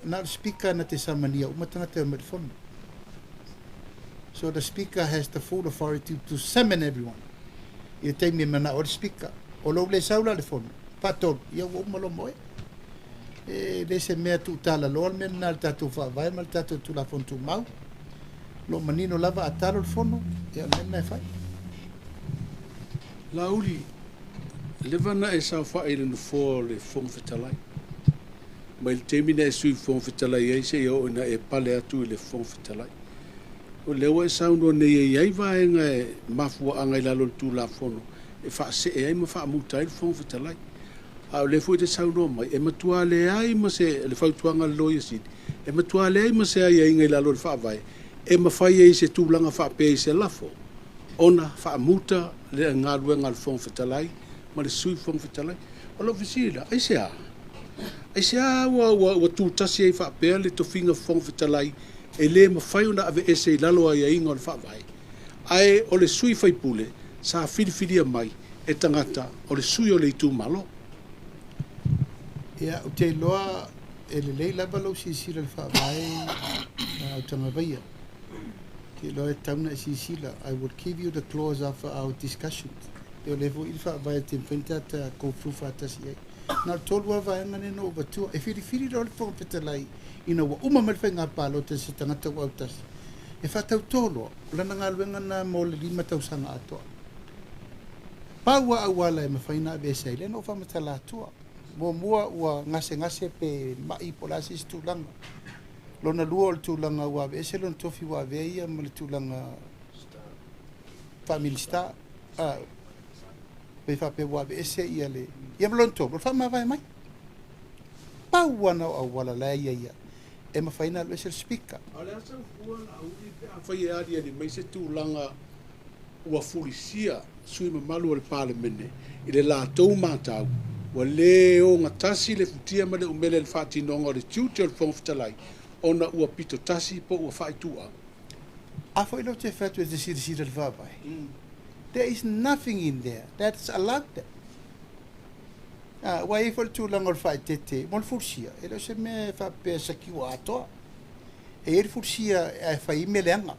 na o le Speaker na te samania uma tagata e omai i le fono. So the Speaker has the full authority to summon everyone i le taimi e manao ai le Speaker. O lou le sau la i le fono, faatolu, ia ua uma loa ma oe. E le se mea tuutalaloa le mea lena i le tatou Faavae ma le tatou Tulafono Tumau. O lo o manino lava a talo le fono, ia o le mea lena e fai. Laauli, leva na e saofai i le nofoa o le Fofoga Fetalai. Mai le taimi na e Sui Fofoga Fetalai ai seia oo ina e pale atu i le Fofoga Fetalai. O lea ua e saunoa nei e i ai vaega e mafuaaga i lalo o le Tulafono e faasee ai ma faamuta ai le Fofoga Fetalai. A o lea foi e te saunoa mai, e matua leai ma se, le fautuaga a le Loia Sili, e matua leai ma se aiaiga i lalo o le Faavae e mafai ai se tulaga faapea i se lafo ona faamuta le galuega a le Fofoga Fetalai ma le Sui Fofoga Fetalai. O lau fesili la, aisea? Aisea ua, ua, ua tutasi ai faapea le tofiga Fofoga Fetalai e le mafai ona aveese i lalo o aiaiga o le Faavae, ae o le sui faipule sa filifilia mai e tagata o le sui o le itumalo? Ia, ou te iloa e lelei lava lou silasila i le Faavae a Autagavaia. Ou te iloa e tatau ona e silasila. I will give you the clause after our discussion. E o lea foi le Faavae e te mafai ona tata go through faatasi ai. Na o le tolu lava vaega lea na ou avatua. E filifili loa le Fofoga Fetalai ina ua uma mai le faiga palota i se tagata ua autasi. E faatauto loa, o lana galuega lena mo le 5 tausaga atoa. Pau lava auala e mafai ona aveese ai, lea na ou faamatala atua. Muamua ua gasegase pe mai po o le a se isi tulaga. Lona lua o le tulaga ua aveese lona tofi ua avea ia ma le tulaga faa-Minisita, pe faapea ua aveese ia le, ia ma lona tolu, o le faamavae mai. Pau lava na o auala la e ia ia e mafai ona alu ese le Speaker. A o le a sau fua Laauli pe afai e aliali mai se tulaga ua fulisia sui mamalu o le Palemene i le latou matau ua le ogatasi le futia ma le umele i le faatinoga o le tiute o le Fofoga Fetalai ona ua pitotasi po ua faaituau. A foi lea ou te fai atu e te silasila i le Faavae, there is nothing in there that's allowed that. Ua i ai foi le tulaga o le faaeteete mo le fulisia, e le o se mea e faapea e secure atoa. E i ai le fulisia ae fai ai mea leaga.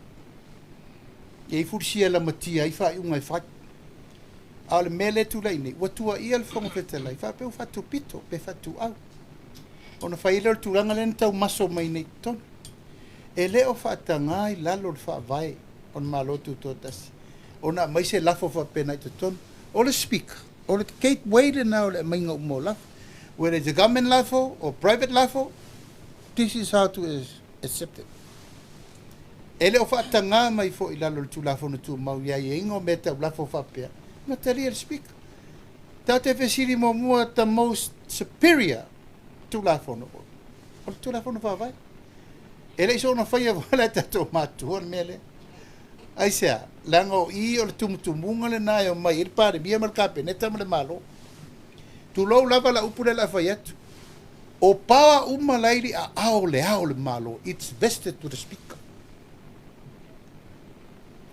E i ai fulisia e lamatia ai faaiuga e fai. A o le mea lea e tulai nei, ua tuuaia le Fofoga Fetalai faapea ua faatupito pe faatuau. Ona fai ai lea o le tulaga lea na taumaso mai nei i totonu. E le o faataga i lalo o le Faavae o le Malo Tutoatasi ona aumai se lafo faapena i totonu. O le Speaker, o le gateway lena o le aumaiga uma o lafo. Whether it's a government lafo or private lafo, this is how to accept it. E le o faatagā mai foi i lalo o le Tulafono Tumau i aiaiga o mea tau lafo faapea, na talia e le Speaker. Tatou te fesili muamua the most superior Tulafono, o le Tulafono Faavae. E le i soona faia foi la e tatou matua le mea lea. Aisea? Leaga o i o le tumutumuga lena e omai ai le Palemia ma le Kapeneta ma le Malo. Tulou lava la upu lea o le a fai atu. O power uma la i le aao o le Ao o le Malo, it's vested to the Speaker.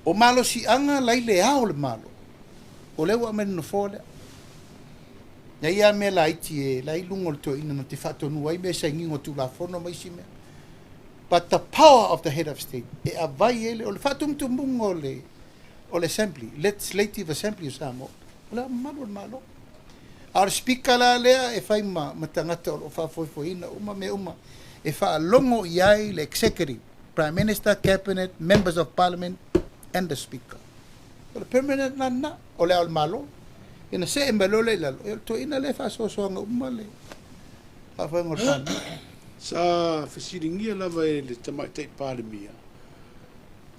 O malosiaga la i le Ao o le Malo, o lea ua aumai le nofoa lea. E i ai lava mea laiti e la i luga o le toeaina na te faatonuina ai mea sainiga o Tulafono ma isi mea. But the power of the head of state e avai ai le, o le faatumutumuga o le, o le Assembly, Legislative Assembly o Samoa, o le Ao Mamalu o le Malo. A o le Speaker la lea e fai ma, ma tagata o lo o faafoefoeina uma mea uma e faalogo i ai le Executive, Prime Minister, Cabinet, Members of Parliament and the Speaker. O le permanent la lena, o le Ao o le Malo. Ina see mai loa lea i lalo, e o le toeaina lea e faasoasoaga uma le faafoega o le Palemene. Sa fesiligia lava e le Tamaitai Palemia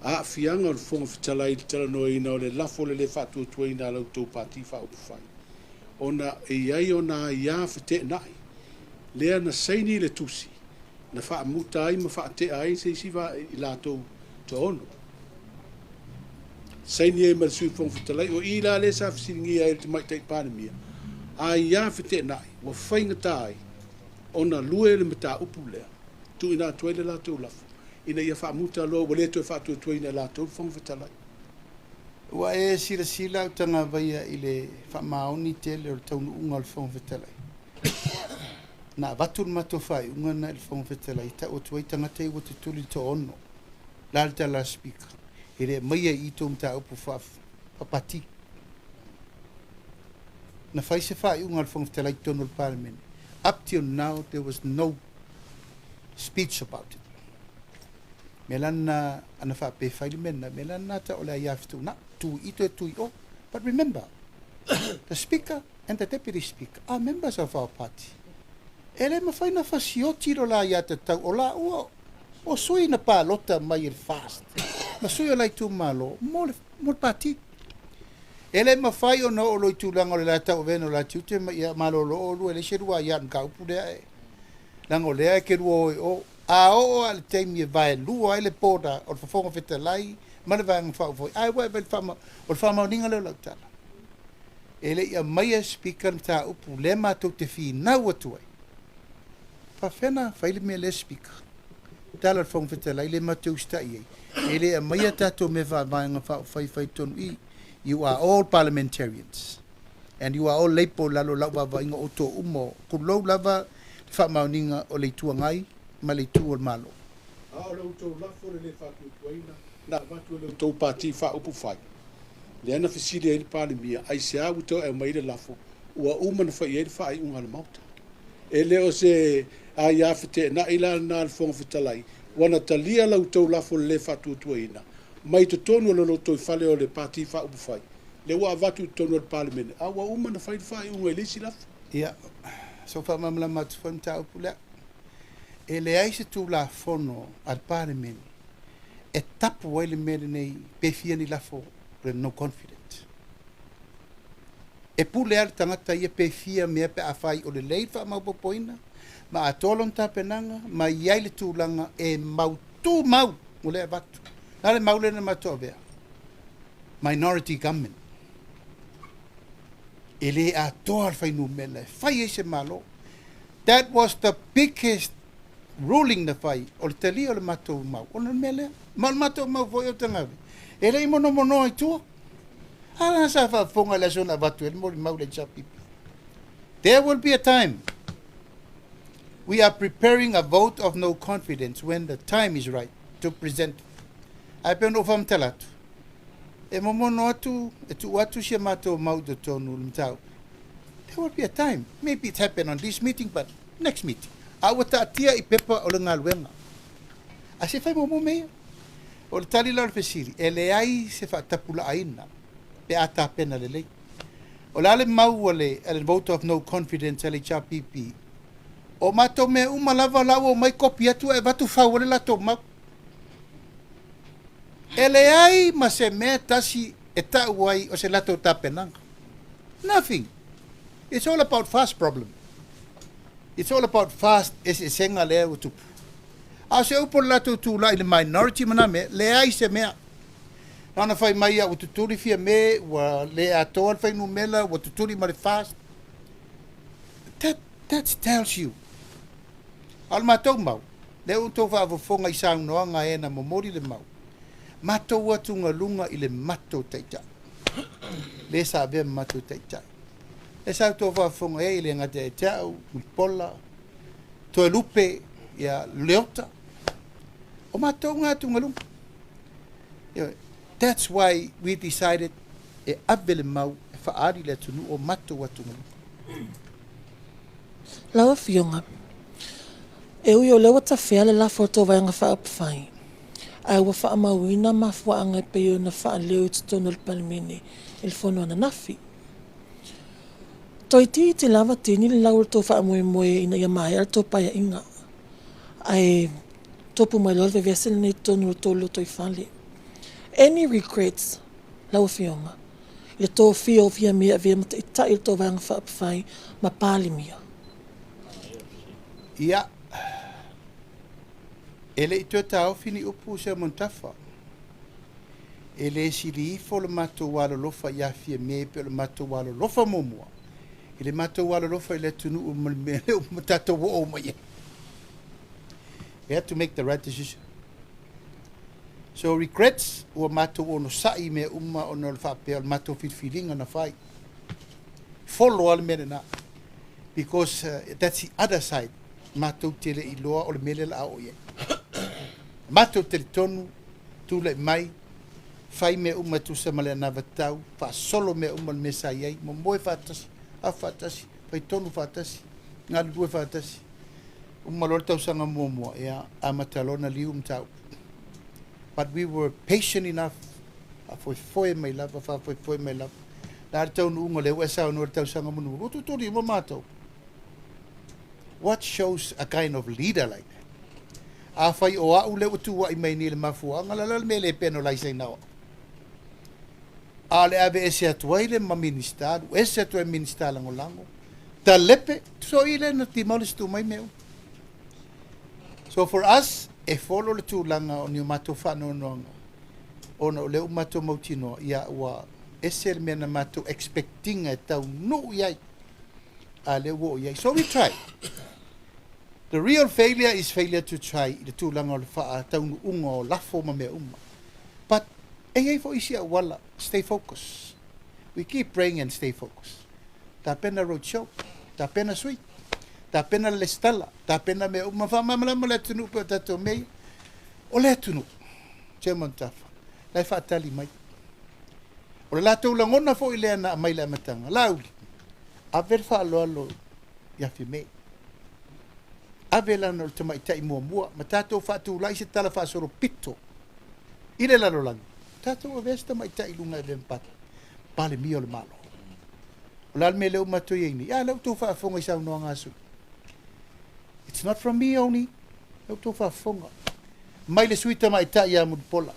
aafiaga o le Fofoga Fetalai i le talanoaina o le lafo o le lē faatuatuaina a la outou Pati Faaupufai ona e i ai ona aiā feteenai lea na saini le tusi na faamuta ai ma faatea ai se isi i latou toaono saini ai ma le Sui Fofoga Fetalai. O i la lea sa fesiligia ai le Tamaitai Palemia aiā feteenai ua faigata ai ona lue le mataupu lea tuuina atu ai le latou lafo ina ia faamuta loa ua le toe faatuatuaina e latou le Fofoga Fetalai. Ua e silasila Autagavaia i le faamaoni tele o le taunuuga o le Fofoga Fetalai. Na avatu le matou faaiuga lena i le Fofoga Fetalai e tau atu ai tagata ia ua tutuli le toaono. O le a le tala a le Speaker? E le aumaia i i tou mataupu faa-Pati. Na fai se faaiuga a le Fofoga Fetalai i totonu o le Palemene. Up till now there was no speech about it. Mea la lena ana faapea e fai le mea lena, mea la lena ta o le aia fetuunai, tu i i toe tu i o. But remember, the Speaker and the Deputy Speaker are members of our party. E le mafai ona fasioti lo la ia tatau o laua o sui na palota mai e le FAST ma sui o la itumalo mo le, mo le pati. E le mafai ona oo loa i tulaga o le la tauavena o la tiute ma ia malolo oulua e leai se lua aia o le mataupu lea e leaga o lea e te lua o i o. A oo lava i le taimi e vaelua ai le border o le Fofoga Fetalai ma le Vaega Faaupufai, ai ua e vaai i le faama, o le faamaoniga lea o lau tala. E le i aumaia e Speaker le mataupu lea matou te finau atu ai. E faapefea ona fai le mea lea Speaker? Tala a le Fofoga Fetalai lea matou te usitai i ai, e le aumaia tatou mea faa-Vaega Faaupufai e fai i totonu i i. You are all parliamentarians and you are all label i lalo o lau vaavaaiga o outou uma o tulou lava le faamaoniga o le Itu Agai ma le Itu o le Malo. A o la outou lafo le le faatuatuaina na avatu e la outou Pati Faaupufai, lea na fesili ai le Palemia, aisea ua toe aumai le lafo ua uma ona fai i ai le faaiuga a le Maota? E le o se aia feteenai la lena a le Fofoga Fetalai, ua na talia la outou lafo le le faatuatuaina mai totonu o le lotoifale o le Pati Faaupufai, lea ua avatu i totonu o le Palemene, a ua uma ona fai le faaiuga i le isi lafo. Ia, se i ou faamalamalama atu foi le mataupu lea. E leai se Tulafono a le Palemene e tapu ai le mea lenei pe fia ni lafo o le no confident. E pule lava le tagata ia pe fia mea pe afai o lelei le faamaopoopoina ma atoa lona tapenaga ma i ai le tulaga e mautu mau o lea e avatu. O le a le mau lea na matou avea? Minority government. E le atoa le fuainumera e fai ai se Malo. That was the biggest ruling na fai o le talia o le matou mau ona o le mea lea. Ma o le matou mau foi o Tagave e le i monomonoa i tua. A lana sa faafofoga i le aso na avatu ai le molimau i le HRPP. There will be a time we are preparing a vote of no confidence when the time is right to present it. Ae pei ona ou faamatala atu, e momono atu, e tuu atu si a matou mau i totonu o le mataupu. There will be a time. Maybe it happen on this meeting but next meeting. A ua taatia i pepa o le galuega. A se fai muamua mea ia. O le tali la o le fesili, e leai se faatapulaaina pe a tapena lelei. O le a le mau a le, a le vote of no confidence a le HRPP? O matou mea uma lava la ua omai kopi atu ae avatu fau ai le latou mau. E leai ma se mea tasi e tau ai o se latou tapenaga. Nothing. It's all about fast problem. It's all about fast eseesega lea ua tupu. A o se upu o le latou tulai i le minority ma na mea, leai se mea. Na ona fai mai ia ua tutuli Fiame, ua le atoa le fuainumera, ua tutuli ma le fast. That, that tells you. A o le matou mau, lea ua outou faafofoga i saunoaga a e na momoli le mau, matou atugaluga i le matou taitai. Le sa avea ma matou taitai. Lea sa outou faafofoga i ai, e le gata ia te au, Mulipola, Toelupe, ia Leota. O matou na atugaluga. Ioe. That's why we decided e ave le mau e faaali i le atunuu o matou atugaluga. Lau Afioga, e ui o lea ua tafea le lafo a le tou Vaega Faaupufai, ae ua faamauina mafuaaga e pei ona faaleo i totonu o le Palemene i le fono ananafi. Toeitiiti lava tini le lau o le tou faamoemoe ina ia maea le tou paeaiga, ae tupu mai loa le vevesi lenei i totonu o le tou lotoifale. Any regrets, lau Afioga, i le tofia o Fiamē e avea ma taitai o le tou Vaega Faaupufai ma Palemia? Ia, e le i toe taofi ni upu Seumanutafa. E le sili ifo le matou alolofa ia Fiamē pei o le matou alolofa muamua i le matou alolofa i le atunuu ma le mea lea ua tatou oo mai ai. We had to make the right decision. So regrets, ua matou onosai i mea uma ona o le faapea o le matou filifiliga na fai. Follow lava le mea lena because that's the other side, matou te le iloa o le mea lea o le a oo i ai. Matou talitonu, tulai mai, fai mea uma e tusa ma le anavatau, faasolo mea uma i le mea sa i ai, momoe faatasi, afu faatasi, faitonu faatasi, galulue faatasi. Uma loa le tausaga muamua, ia, amata loa ona liu mataupu. But we were patient enough, faafoefoe mai lava, faafoefoe mai lava. O le a le taunuuga lea ua e saunoa i le tausaga mulimuli? Ua tutuli uma matou. What shows a kind of leader like that? Afai o au lea ua tuuai mai nei i le mafuaaga, la le mea le penalize ai na o au. A o le aveese atu ai le ma Minista, alu ese atu ai Minista Lagolago, talepe, so i lea na demolish tu mai mea uma. So for us, e follow le tulaga o ni o matou faanoanoaga, ona o lea ua matou mautinoa, ia ua ese le mea na matou expect ina e taunuu i ai, a lea ua oo i ai. So we try. The real failure is failure to try i le tulaga o le faataunuuga o lafo ma mea uma. But e i ai foi isi auala, stay focus. We keep praying and stay focus. Tapena road show, tapena sui, tapena le lesitala, tapena mea uma, faamalamalama le atunuu pei o tatou mea ia. O le atunuu, Chairman Tafa, la e faatali mai. O le latou lagona foi lea na aumai i le amataga, Laauli, ave le faaaloalo ia Fiame. Ave lana o le tamaitai muamua ma tatou faatulai se tala faasolopito i le lalolagi, tatou avea se tamaitai i luga e avea ma Palemia o le Malo. O le a le mea lea ua matou i ai nei? A, lea ua outou faafofoga i saunoaga a sui. It's not from me only. Lea ua outou faafofoga. Mai le sui tamaitai ia Mulipola,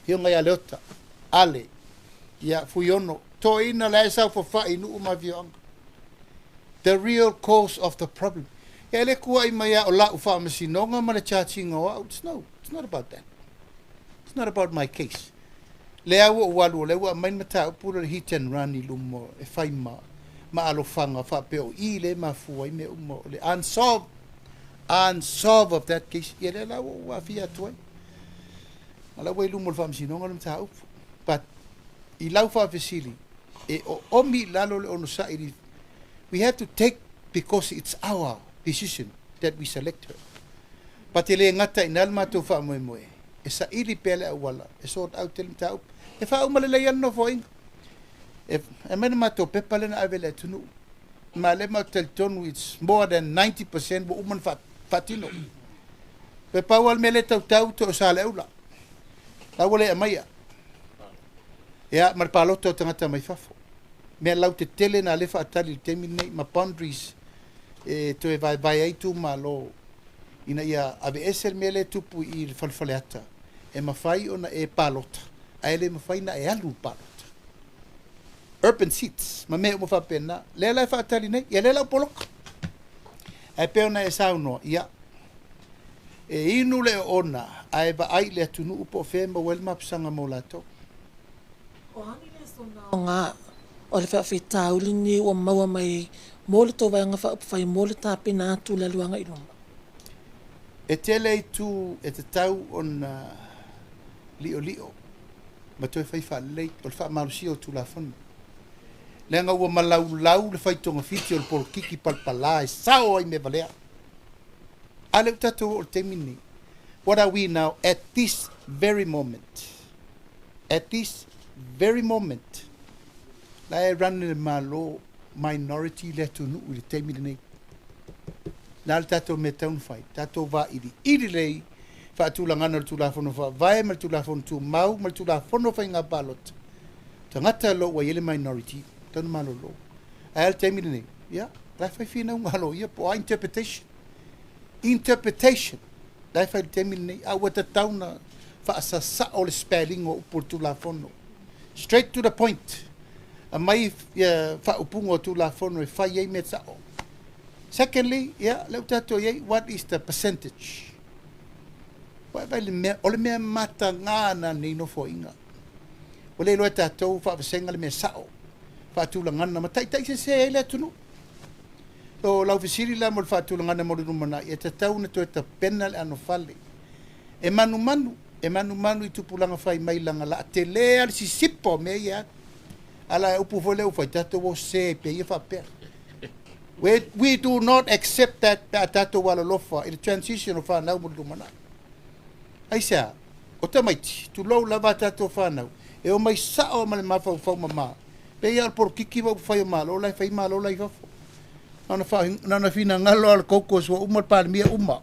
Afioga ia Leota, Ale, ia Fuiono, toeaina la e saofafai i nuu ma afioaga. The real cause of the problem. E le kuai mai a o la'u faamasinoga ma le charge ina o a'u. It's no, it's not about that. It's not about my case. Lea ua ou alu o lea ua aumai le mataupu lea o le hit and run i luma e fai ma ma alofaga faapea o i lea e mafua ai mea uma o le unsolved unsolved of that case. Ia lea la ua ou aafia atu ai. A la ua i luma o le faamasinoga le mataupu. But i lau faafesili, e oomi i lalo le onosai i we have to take because it's our decision that we select her. But e le gata i ina le matou faamoemoe, e saili pea le auala e sort out ai le mataupu. E faauma lelei lava le nofoaiga. E aumai le matou pepa lea na ave i le atunuu, ma lea matou te talitonu it's more than 90% ua uma ona faatino. Toe pau lava le mea lea e tautau toe o Saleaula, la ua le aumaia. Ia, ma le palota o tagata mai fafo. Mea lautetele na lea e faatali i le taimi lenei ma boundaries e toe vaevae ai itumalo ina ia aveese le mea lea e tupu i le fale Faleata, e mafai ona e palota ae le mafai ona e alu i le palota. Urban seats ma mea uma faapena, lea la e faatali nei, ia lea la ua poloka. Ae pei ona e saunoa, ia, e inu le oona ae vaai i le atunuu po o fea e maua ai le mapusaga mo latou. O a ni lesona aoga o le faafitauli lenei ua maua mai mo le tou Vaega Faaupufai mo le tapena atu i le alu agai i luma? E tele itu e tatau ona liolio ma toe fai faalelei o le faamalosia o Tulafono. Leaga ua malaulau le fai togafiti o le polokiki palapala e sao ai mea valea. A lea ua tatou oo i le taimi lenei. What are we now at this very moment? At this very moment, la e run e le Malo minority le atunuu i le taimi lenei. Na le tatou mea tatau ona fai, tatou vailiili lelei faatulagana o le Tulafono Faavae ma le Tulafono Tumau ma le Tulafono o Faiga Palota. Tagata o lo o ua i ai le minority, tatau ona malolo. Ae a le taimi lenei? Ia, la e fai finauga a loia po o a interpretation. Interpretation la e fai i le taimi lenei, a ua tatau ona faasasao le spelling o upu o le Tulafono. Straight to the point. Aumai ia faaupuga o Tulafono e fai ai mea sao. Secondly, ia, lea ua tatou i ai, what is the percentage? Ua e vaai i le mea, o le mea mataga lena i lenei Nofoaiga. Ua le iloa e tatou faavasega le mea sao, faatulagana ma taitaisese ai le atunuu. So, lau fesili la mo le faatulagana mo le lumanai, e tatau ona toe tapena le anofale. E manumanu. E manumanu i tupulaga fai mai laga la tele a le sisipa o mea ia ala e upu foi lea ua fai tatou o se pe ia faapea. We do not accept that pe a tatou alolofa i le transition o fanau mo le lumanai. Aisea? O tamaiti, tulou lava a tatou fanau, e omai sao ma le mafaufau mama, pei lava o le polokiki ma upufai o Malo la e fai Malo la i fafo. Na ona fa, na ona finagalo lava o le caucus ua uma le Palemia uma.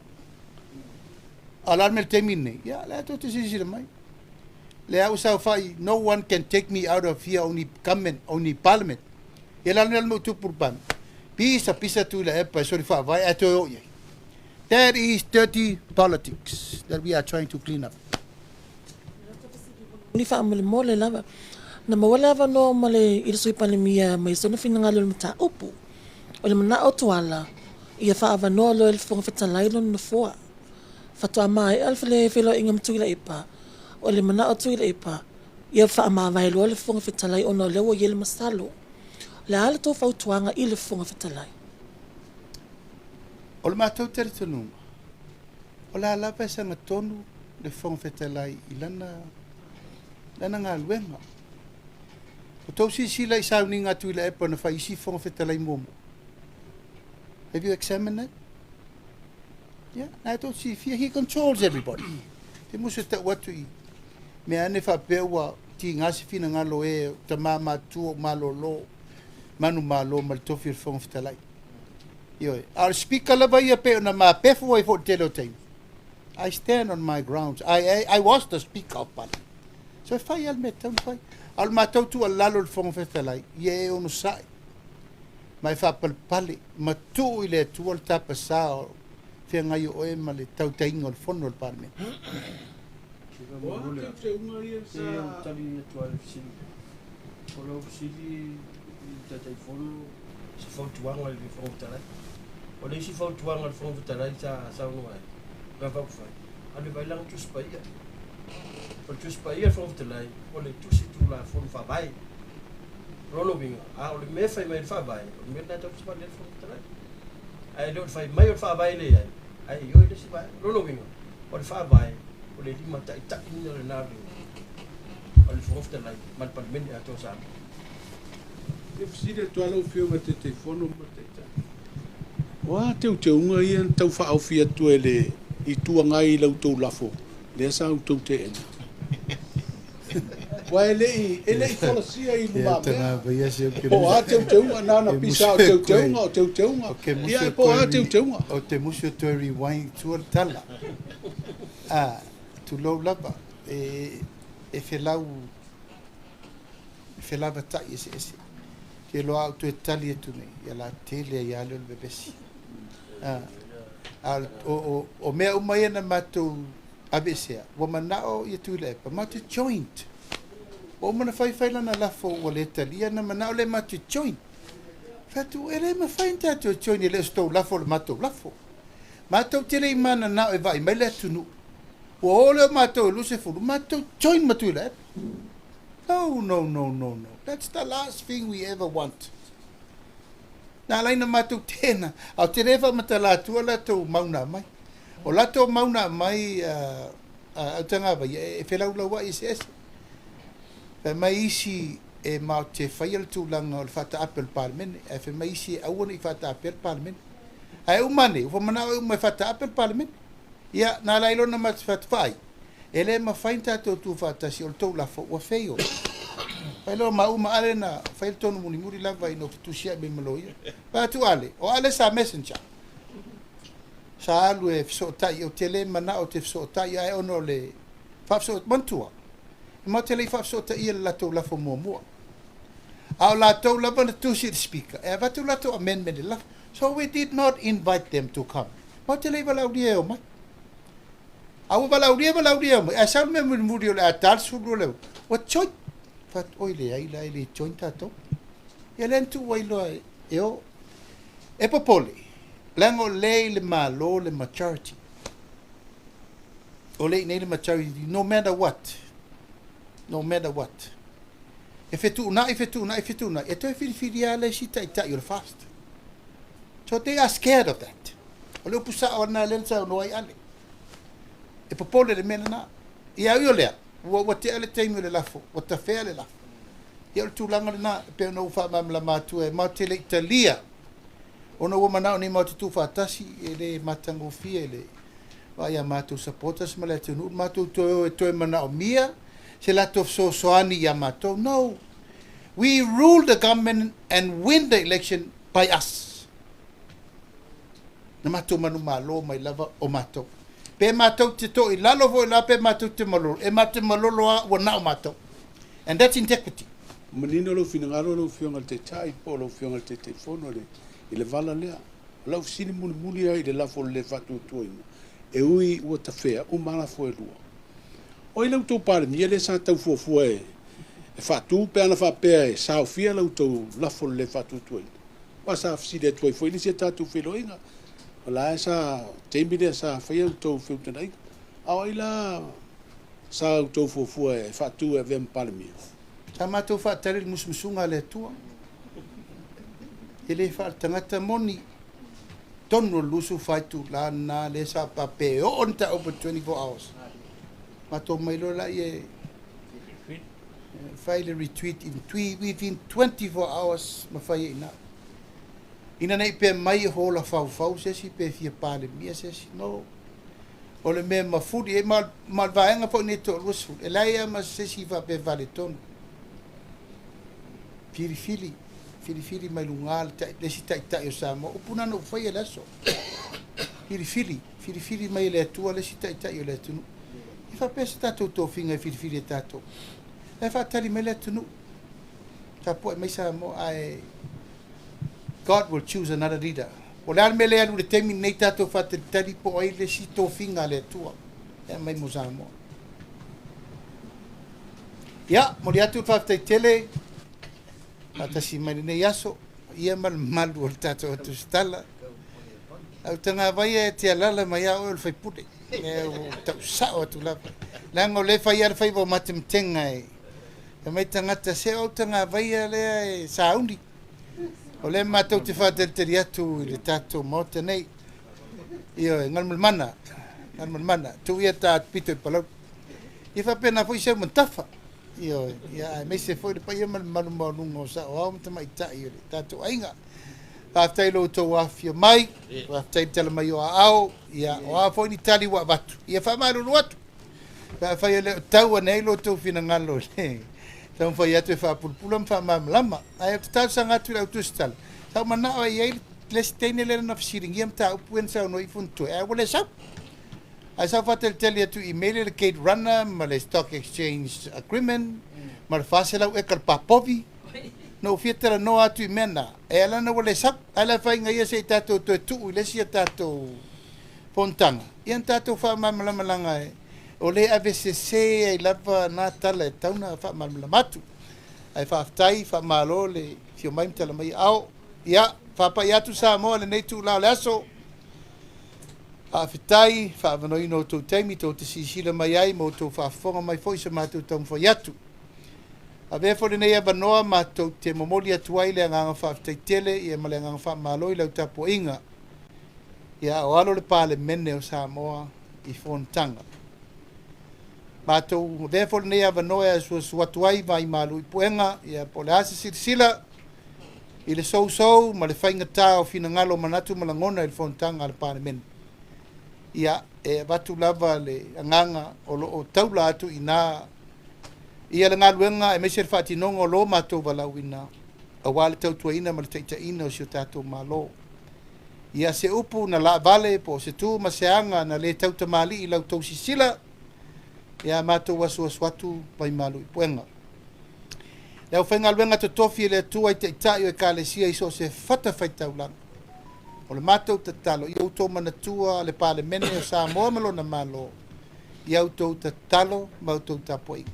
A o le a le mea i le taimi lenei? Ia, lea tou te silasila mai. Lea ua saofai, no one can take me out of here, only government, only parliament. Ia le a le mea ua tupu i le Palemia? Pisa pisa Tuilaepa e soli faavae ae toe o i ai. That is dirty politics that we are trying to clean up. Ni faamolemole lava. Na maua le avanoa ma le i le Sui Palemia mai sona finagalo i le mataupu. O le manao Tuala, ia faaavanoa loa e le Fofoga Fetalai lona nofoa. Faatoa maea le feiloaiga ma Tuilaepa, o le manao Tuilaepa, ia faamavae loa le Fofoga Fetalai ona o lea ua i ai le masalo. O le a le tou fautuaga i le Fofoga Fetalai? O le matou talitonuga, o le a lava e sagatonu le Fofoga Fetalai i lana, lana galuega. O tou silasila i sauniga a Tuilaepa na fai isi Fofoga Fetalai muamua? Have you examined that? Yeah, na e tou silafia, he controls everybody. Te musu e tau atu i mea ane faapea ua tiga se finagalo e tama matua o malolo, manumalo ma le tofi o le Fofoga Fetalai. Ioe. A o le Speaker lava ia pei ona mapefu ai foi i le tele o taimi. I stand on my grounds. I, I, I was the Speaker of Parliament. So e fai lava le mea e tatau ona fai. A o le matou tuualalo i le Fofoga Fetalai, ia e onosai ma e faapalepale ma tuu i le Atua le tapasā o feagai o oe ma le tautaiga o le Fono a le Palemene. O a teuteuga ia sa. Se ou tali atu ai le fesili. O lau fesili i le Taitaifono, se fautuaga i le Fofoga Fetalai. O le isi fautuaga a le Fofoga Fetalai sa saunoa ai, Vae Faaupufai, alu e vaai lana Tusi Paia. O le Tusi Paia a le Fofoga Fetalai, o le Tusi Tulafono Faavae. O lona uiga, a o le mea e fai mai e le Faavae, o le mea lena e tatau ona savali ai le Fofoga Fetalai. Ae le o le fai mai o le Faavae e leai, ae ioe le isi vaega. O lona uiga, o le Faavae, o le limataitaiina lena o le Fofoga Fetalai ma le Palemene atoa o Samoa. E fesili atu lava lau Afioga i le Taitaifono ma le Taitai, o a teuteuga ia na tau faaofi atu e le Itu Agai i la outou lafo lea sa outou teena? Aua e le i, e le i folasia i lumamea po o a teuteuga, na ona pisa o teuteuga, o teuteuga, ia po o a teuteuga. Ou te musu e toe rewind i tua le tala. A, tulou lava, e, e felau, e felavatai eseese. Te iloa a ou toe tali atu nei, ia la tele ai lava lea o le vevesi. A, a o, o, o mea uma ia na matou aveesea, ua manao ia Tuilaepa matou te joint. Ua uma ona faifai lana lafo ua le talia, na manao lea matou te joint. Fai atu, e le mafai ona tatou join e le o se tou lafo o le matou lafo. Matou te le i mananao e vaai mai le atunuu. Ua o lea o matou e 20, matou join ma Tuilaepa. No, no, no, no, no. That's the last thing we ever want. Na ala ai na matou teena, a o te le faamatala atua latou mauna mai. O latou mauna mai a Autagavaia e felaulauai eseese. Fai mai isi e matou te faia le tulaga o le faataape o le Palemene, ae fai mai isi e aua ne i faataapea le Palemene. Ae uma ane, ua manao e uma e faataape le Palemene. Ia, na ala ai loa ona matou fai atu, Vaai, e le mafai ona tatou tu faatasi, o le tou lafo ua fail. Fai loa maua ma Ale na fai le tonu mulimuli lava ina ua fetusiai mai ma loia. Fai atu Ale, o Ale sa messenger. Sa alu e fesootai, ou te le manao ou te fesootai, ae ona o le faafesoo, manatua, e matou te le i faafesootaia le latou lafo muamua. A o latou lava na tusi i le Speaker e avatu latou amendment i le lafo. So we did not invite them to come. Matou te le i valaaulia e omai. A ua valaaulia, valaaulia e omai, ae sau le mea mulimuli o le a ta le 12 o le ua join. Fai atu, oi leai la e le join tatou. Ia lea na tuu ai loa e o. E popole, leaga o lea i le Malo le majority. O lea i inei le majority, no matter what. No matter what. E fetuunai, fetuunai, fetuunai, e toe filifili lava le isi taitai o le FAST. So they are scared of that. O le upu sao lena lea na saunoa ai Ale. E popole le mea lena. Ia ui o lea, ua ua tea le taimi o le lafo, ua tafea le lafo. Ia o le tulaga lena e pei ona ou faamalamalama atu e matou te le i talia ona ua manao nei matou te tuufaatasi, e le matagofie le vaai a matou supporters ma le atunuu le matou toe o e toe manaomia se latou fesoasoani ia matou. No. We rule the government and win the election by us. Na matou manumalo mai lava o matou. Pe matou te to i lalo foi la pe matou te malolo. E matou te malolo a ua na o matou. And that's integrity. Manino lou finagalo lau Afioga i le Taitai po o lau Afioga i le Taitaifono i le, i le vala lea. O lau fesili mulimuli lava i le lafo o le lē faatuatuaina, e ui ua tafea uma lafo e lua. O ai la outou Palemia lea sa tau fuafua e, e faatu pe ana faapea e saofia la outou lafo o le lē faatuatuaina? Aua sa fesili atu ai foi le isi a tatou feiloaiga, o la e sa, taimi lea sa faia outou feutagaiga. A o ai la sa outou fuafua e faatu e avea ma Palemia? Sa matou faatali i le musumusuga a le Atua. E le faaletagata moni. Tonu o le 24 itula lena lea sa faapea e oo ni mataupu i le 24 hours. Matou omai loa laia e fai le retreat in within 24 hours ma fai ai i ina. Ina ne i pea mai e hola faufau se isi pe fia Palemia se isi. No. O le mea e mafuli ai, ma ma o le vaega foi nei toa-20, e leai lava ma se isi faapea e faaletonu. Filifili, filifili mai luga le, le isi taitai o Samoa. Upu na na ou faia i le aso. Filifili, filifili mai e le Atua le isi taitai o le atunuu. E faapea se tatou tofiga e filifili e tatou. La e faatali mai le atunuu. Tapuai mai Samoa ae God will choose another leader. O le a le mea lea e alu i le taimi lenei tatou faatalitali po o ai le isi tofiga a le Atua e aumai mo Samoa. Ia, momoli atu le faafetai tele faatasi mai lenei aso, ia ma le mamalu o le tatou tusitala. Au tagavaia e te alala mai a oe o le faipule. E ua tau sao atu lava. Leaga o lea e fai lava le faiva o matematega e mai tagata se o au tagavaia lea e sauni. O lea matou te faatalitali atu i le tatou Maota nei. Ioe, Galumalemana, Galumalemana, tuu ia ta pito i Palauli. Ia faapena foi se Matafa. Ioe, ia aemaise foi le paia ma le mamalu maualuga o saoao ma tamaitai o le tatou aiga. Faafetai i lo outou afifio mai, faafetai i le tala mai o aao, ia o a foi ni tali ua avatu, ia faamalulu atu. Pe afai e le o tau ane ai lo outou finagalo i le taumafai atu e faapulapula ma faamalamalama. Ae ou te talosaga atu i le au tusitala, sa ou manao e i ai le isi teine lea na fesiligia mataupu ia na saunoa ai Fonotoe, ae ua le sau. Ae sa ou faatalitali atu i email le Gate Runner ma le Stock Exchange Agreement ma le 400 eka le papovi. Na ou fia talanoa atu i mea na, e ala ona ua le sau. Ae le afaina ia se i tatou toe tuu i le isi a tatou fonotaga, ia na tatou faamalamalama e o le ave sese ai lava na tala e tatau ona faamalamalama atu. Ae faafetai, faamalo le afio mai ma tala mai aao. Ia, faapai atu Samoa i lenei itula o le aso. Faafetai, faaavanoaina o outou taimi tou te silasila mai ai ma outou faafofoga mai foi i se matou taumafai atu. Avea foi lenei avanoa matou te momoli atu ai le agaga faafetai tele ia ma le agaga faamalo i lau tapuaiga ia o alo le Palemene o Samoa i fonotaga. Matou avea foi lenei avanoa e asuasu atu ai vaimalu i puega ia po o le a se silasila i le sousou ma le faigata o finagalo, manatu ma lagona i le fonotaga a le Palemene. Ia, e avatu lava le agaga o lo o taula atu i ina ia le galuega aemaise le faatinoga o lo matou valaauina aua le tautuaina ma le taitaiina o si o tatou Malo. Ia se upu na laavale po o se tu ma se aga na le tautamalii i la outou sisila, ia matou asuasu atu vaimalu i puega. Le aufaigaluega totofi e le Atua i Taitai o Ekalesia i so o se fatafaitaulaga. O le matou tatalo, ia outou manatua le Palemene o Samoa ma lona Malo i a outou tatalo ma outou tapuaiga.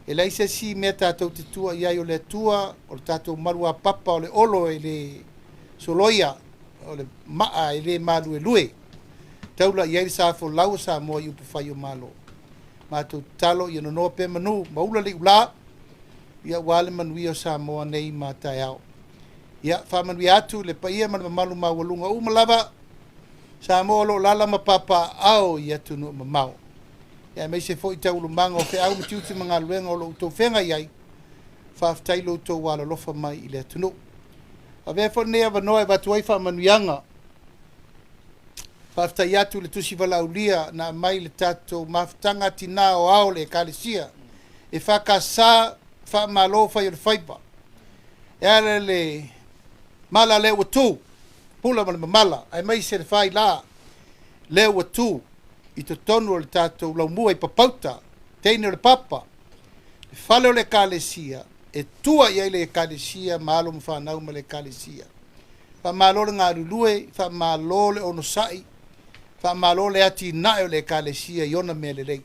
E leai se isi mea tatou te tua i ai o le Atua, o le tatou maluapapa o le olo e le soloia, o le maa e le maluelue, taula i ai le sa folau o Samoa i upufai o Malo. Matou tatalo ia nonoa pea manu ma ula le iulā, ia aua le manuia o Samoa nei ma taeao. Ia faamanuia atu le paia ma le mamalu maualuga uma lava Samoa o lo o lala ma papaaao i atunuu mamao. Ia aemaise foi taualumaga o feau ma tiute ma galuega o lo o outou feagai ai, faafetai lo outou alolofa mai i le atunuu. Avea foi lenei avanoa e avatu ai faamanuiaga. Faafetai atu i le tusi valaaulia na aumai i le tatou mafutaga a Tina Aoao o le Ekalesia EFKS Faamalo fai o le faiva. E ala i le mala lea ua tu, pula ma le mamala, aemaise le faila lea ua tu i totonu o le tatou laumua i Papauta, teine o le Papa, le fale o le Ekalesia e tua i ai le Ekalesia ma alo ma fanau ma le Ekalesia. Faamalo le galulue, faamalo le onosai, faamalo le atinae o le Ekalesia i ona mea lelei.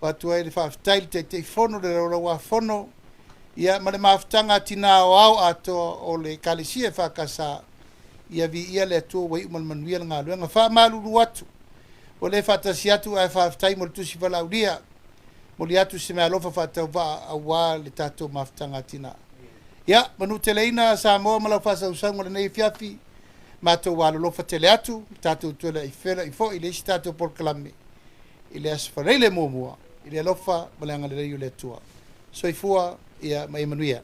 Avatu ai le faafetai i le Taitaifono, le Laulau-a-Fono, ia ma le mafutaga a Tina Aoao atoa o le Ekalesia EFKS, ia viia le Atua ua iu ma le manuia le galuega. Faamalulu atu, ua le faatasi atu ae faafetai mo le tusi valaaulia. Momoli atu se meaalofa faatauvaa aua le tatou mafutaga a Tina. Ia, manuteleina Samoa ma lau faasausauga o lenei afiafi, matou alolofa tele atu, tatou toe feiloai foi i le isi tatou polokalame i le Aso Faraile muamua i le alofa ma le agalelei o le Atua. Soifua ia ma ia manuia.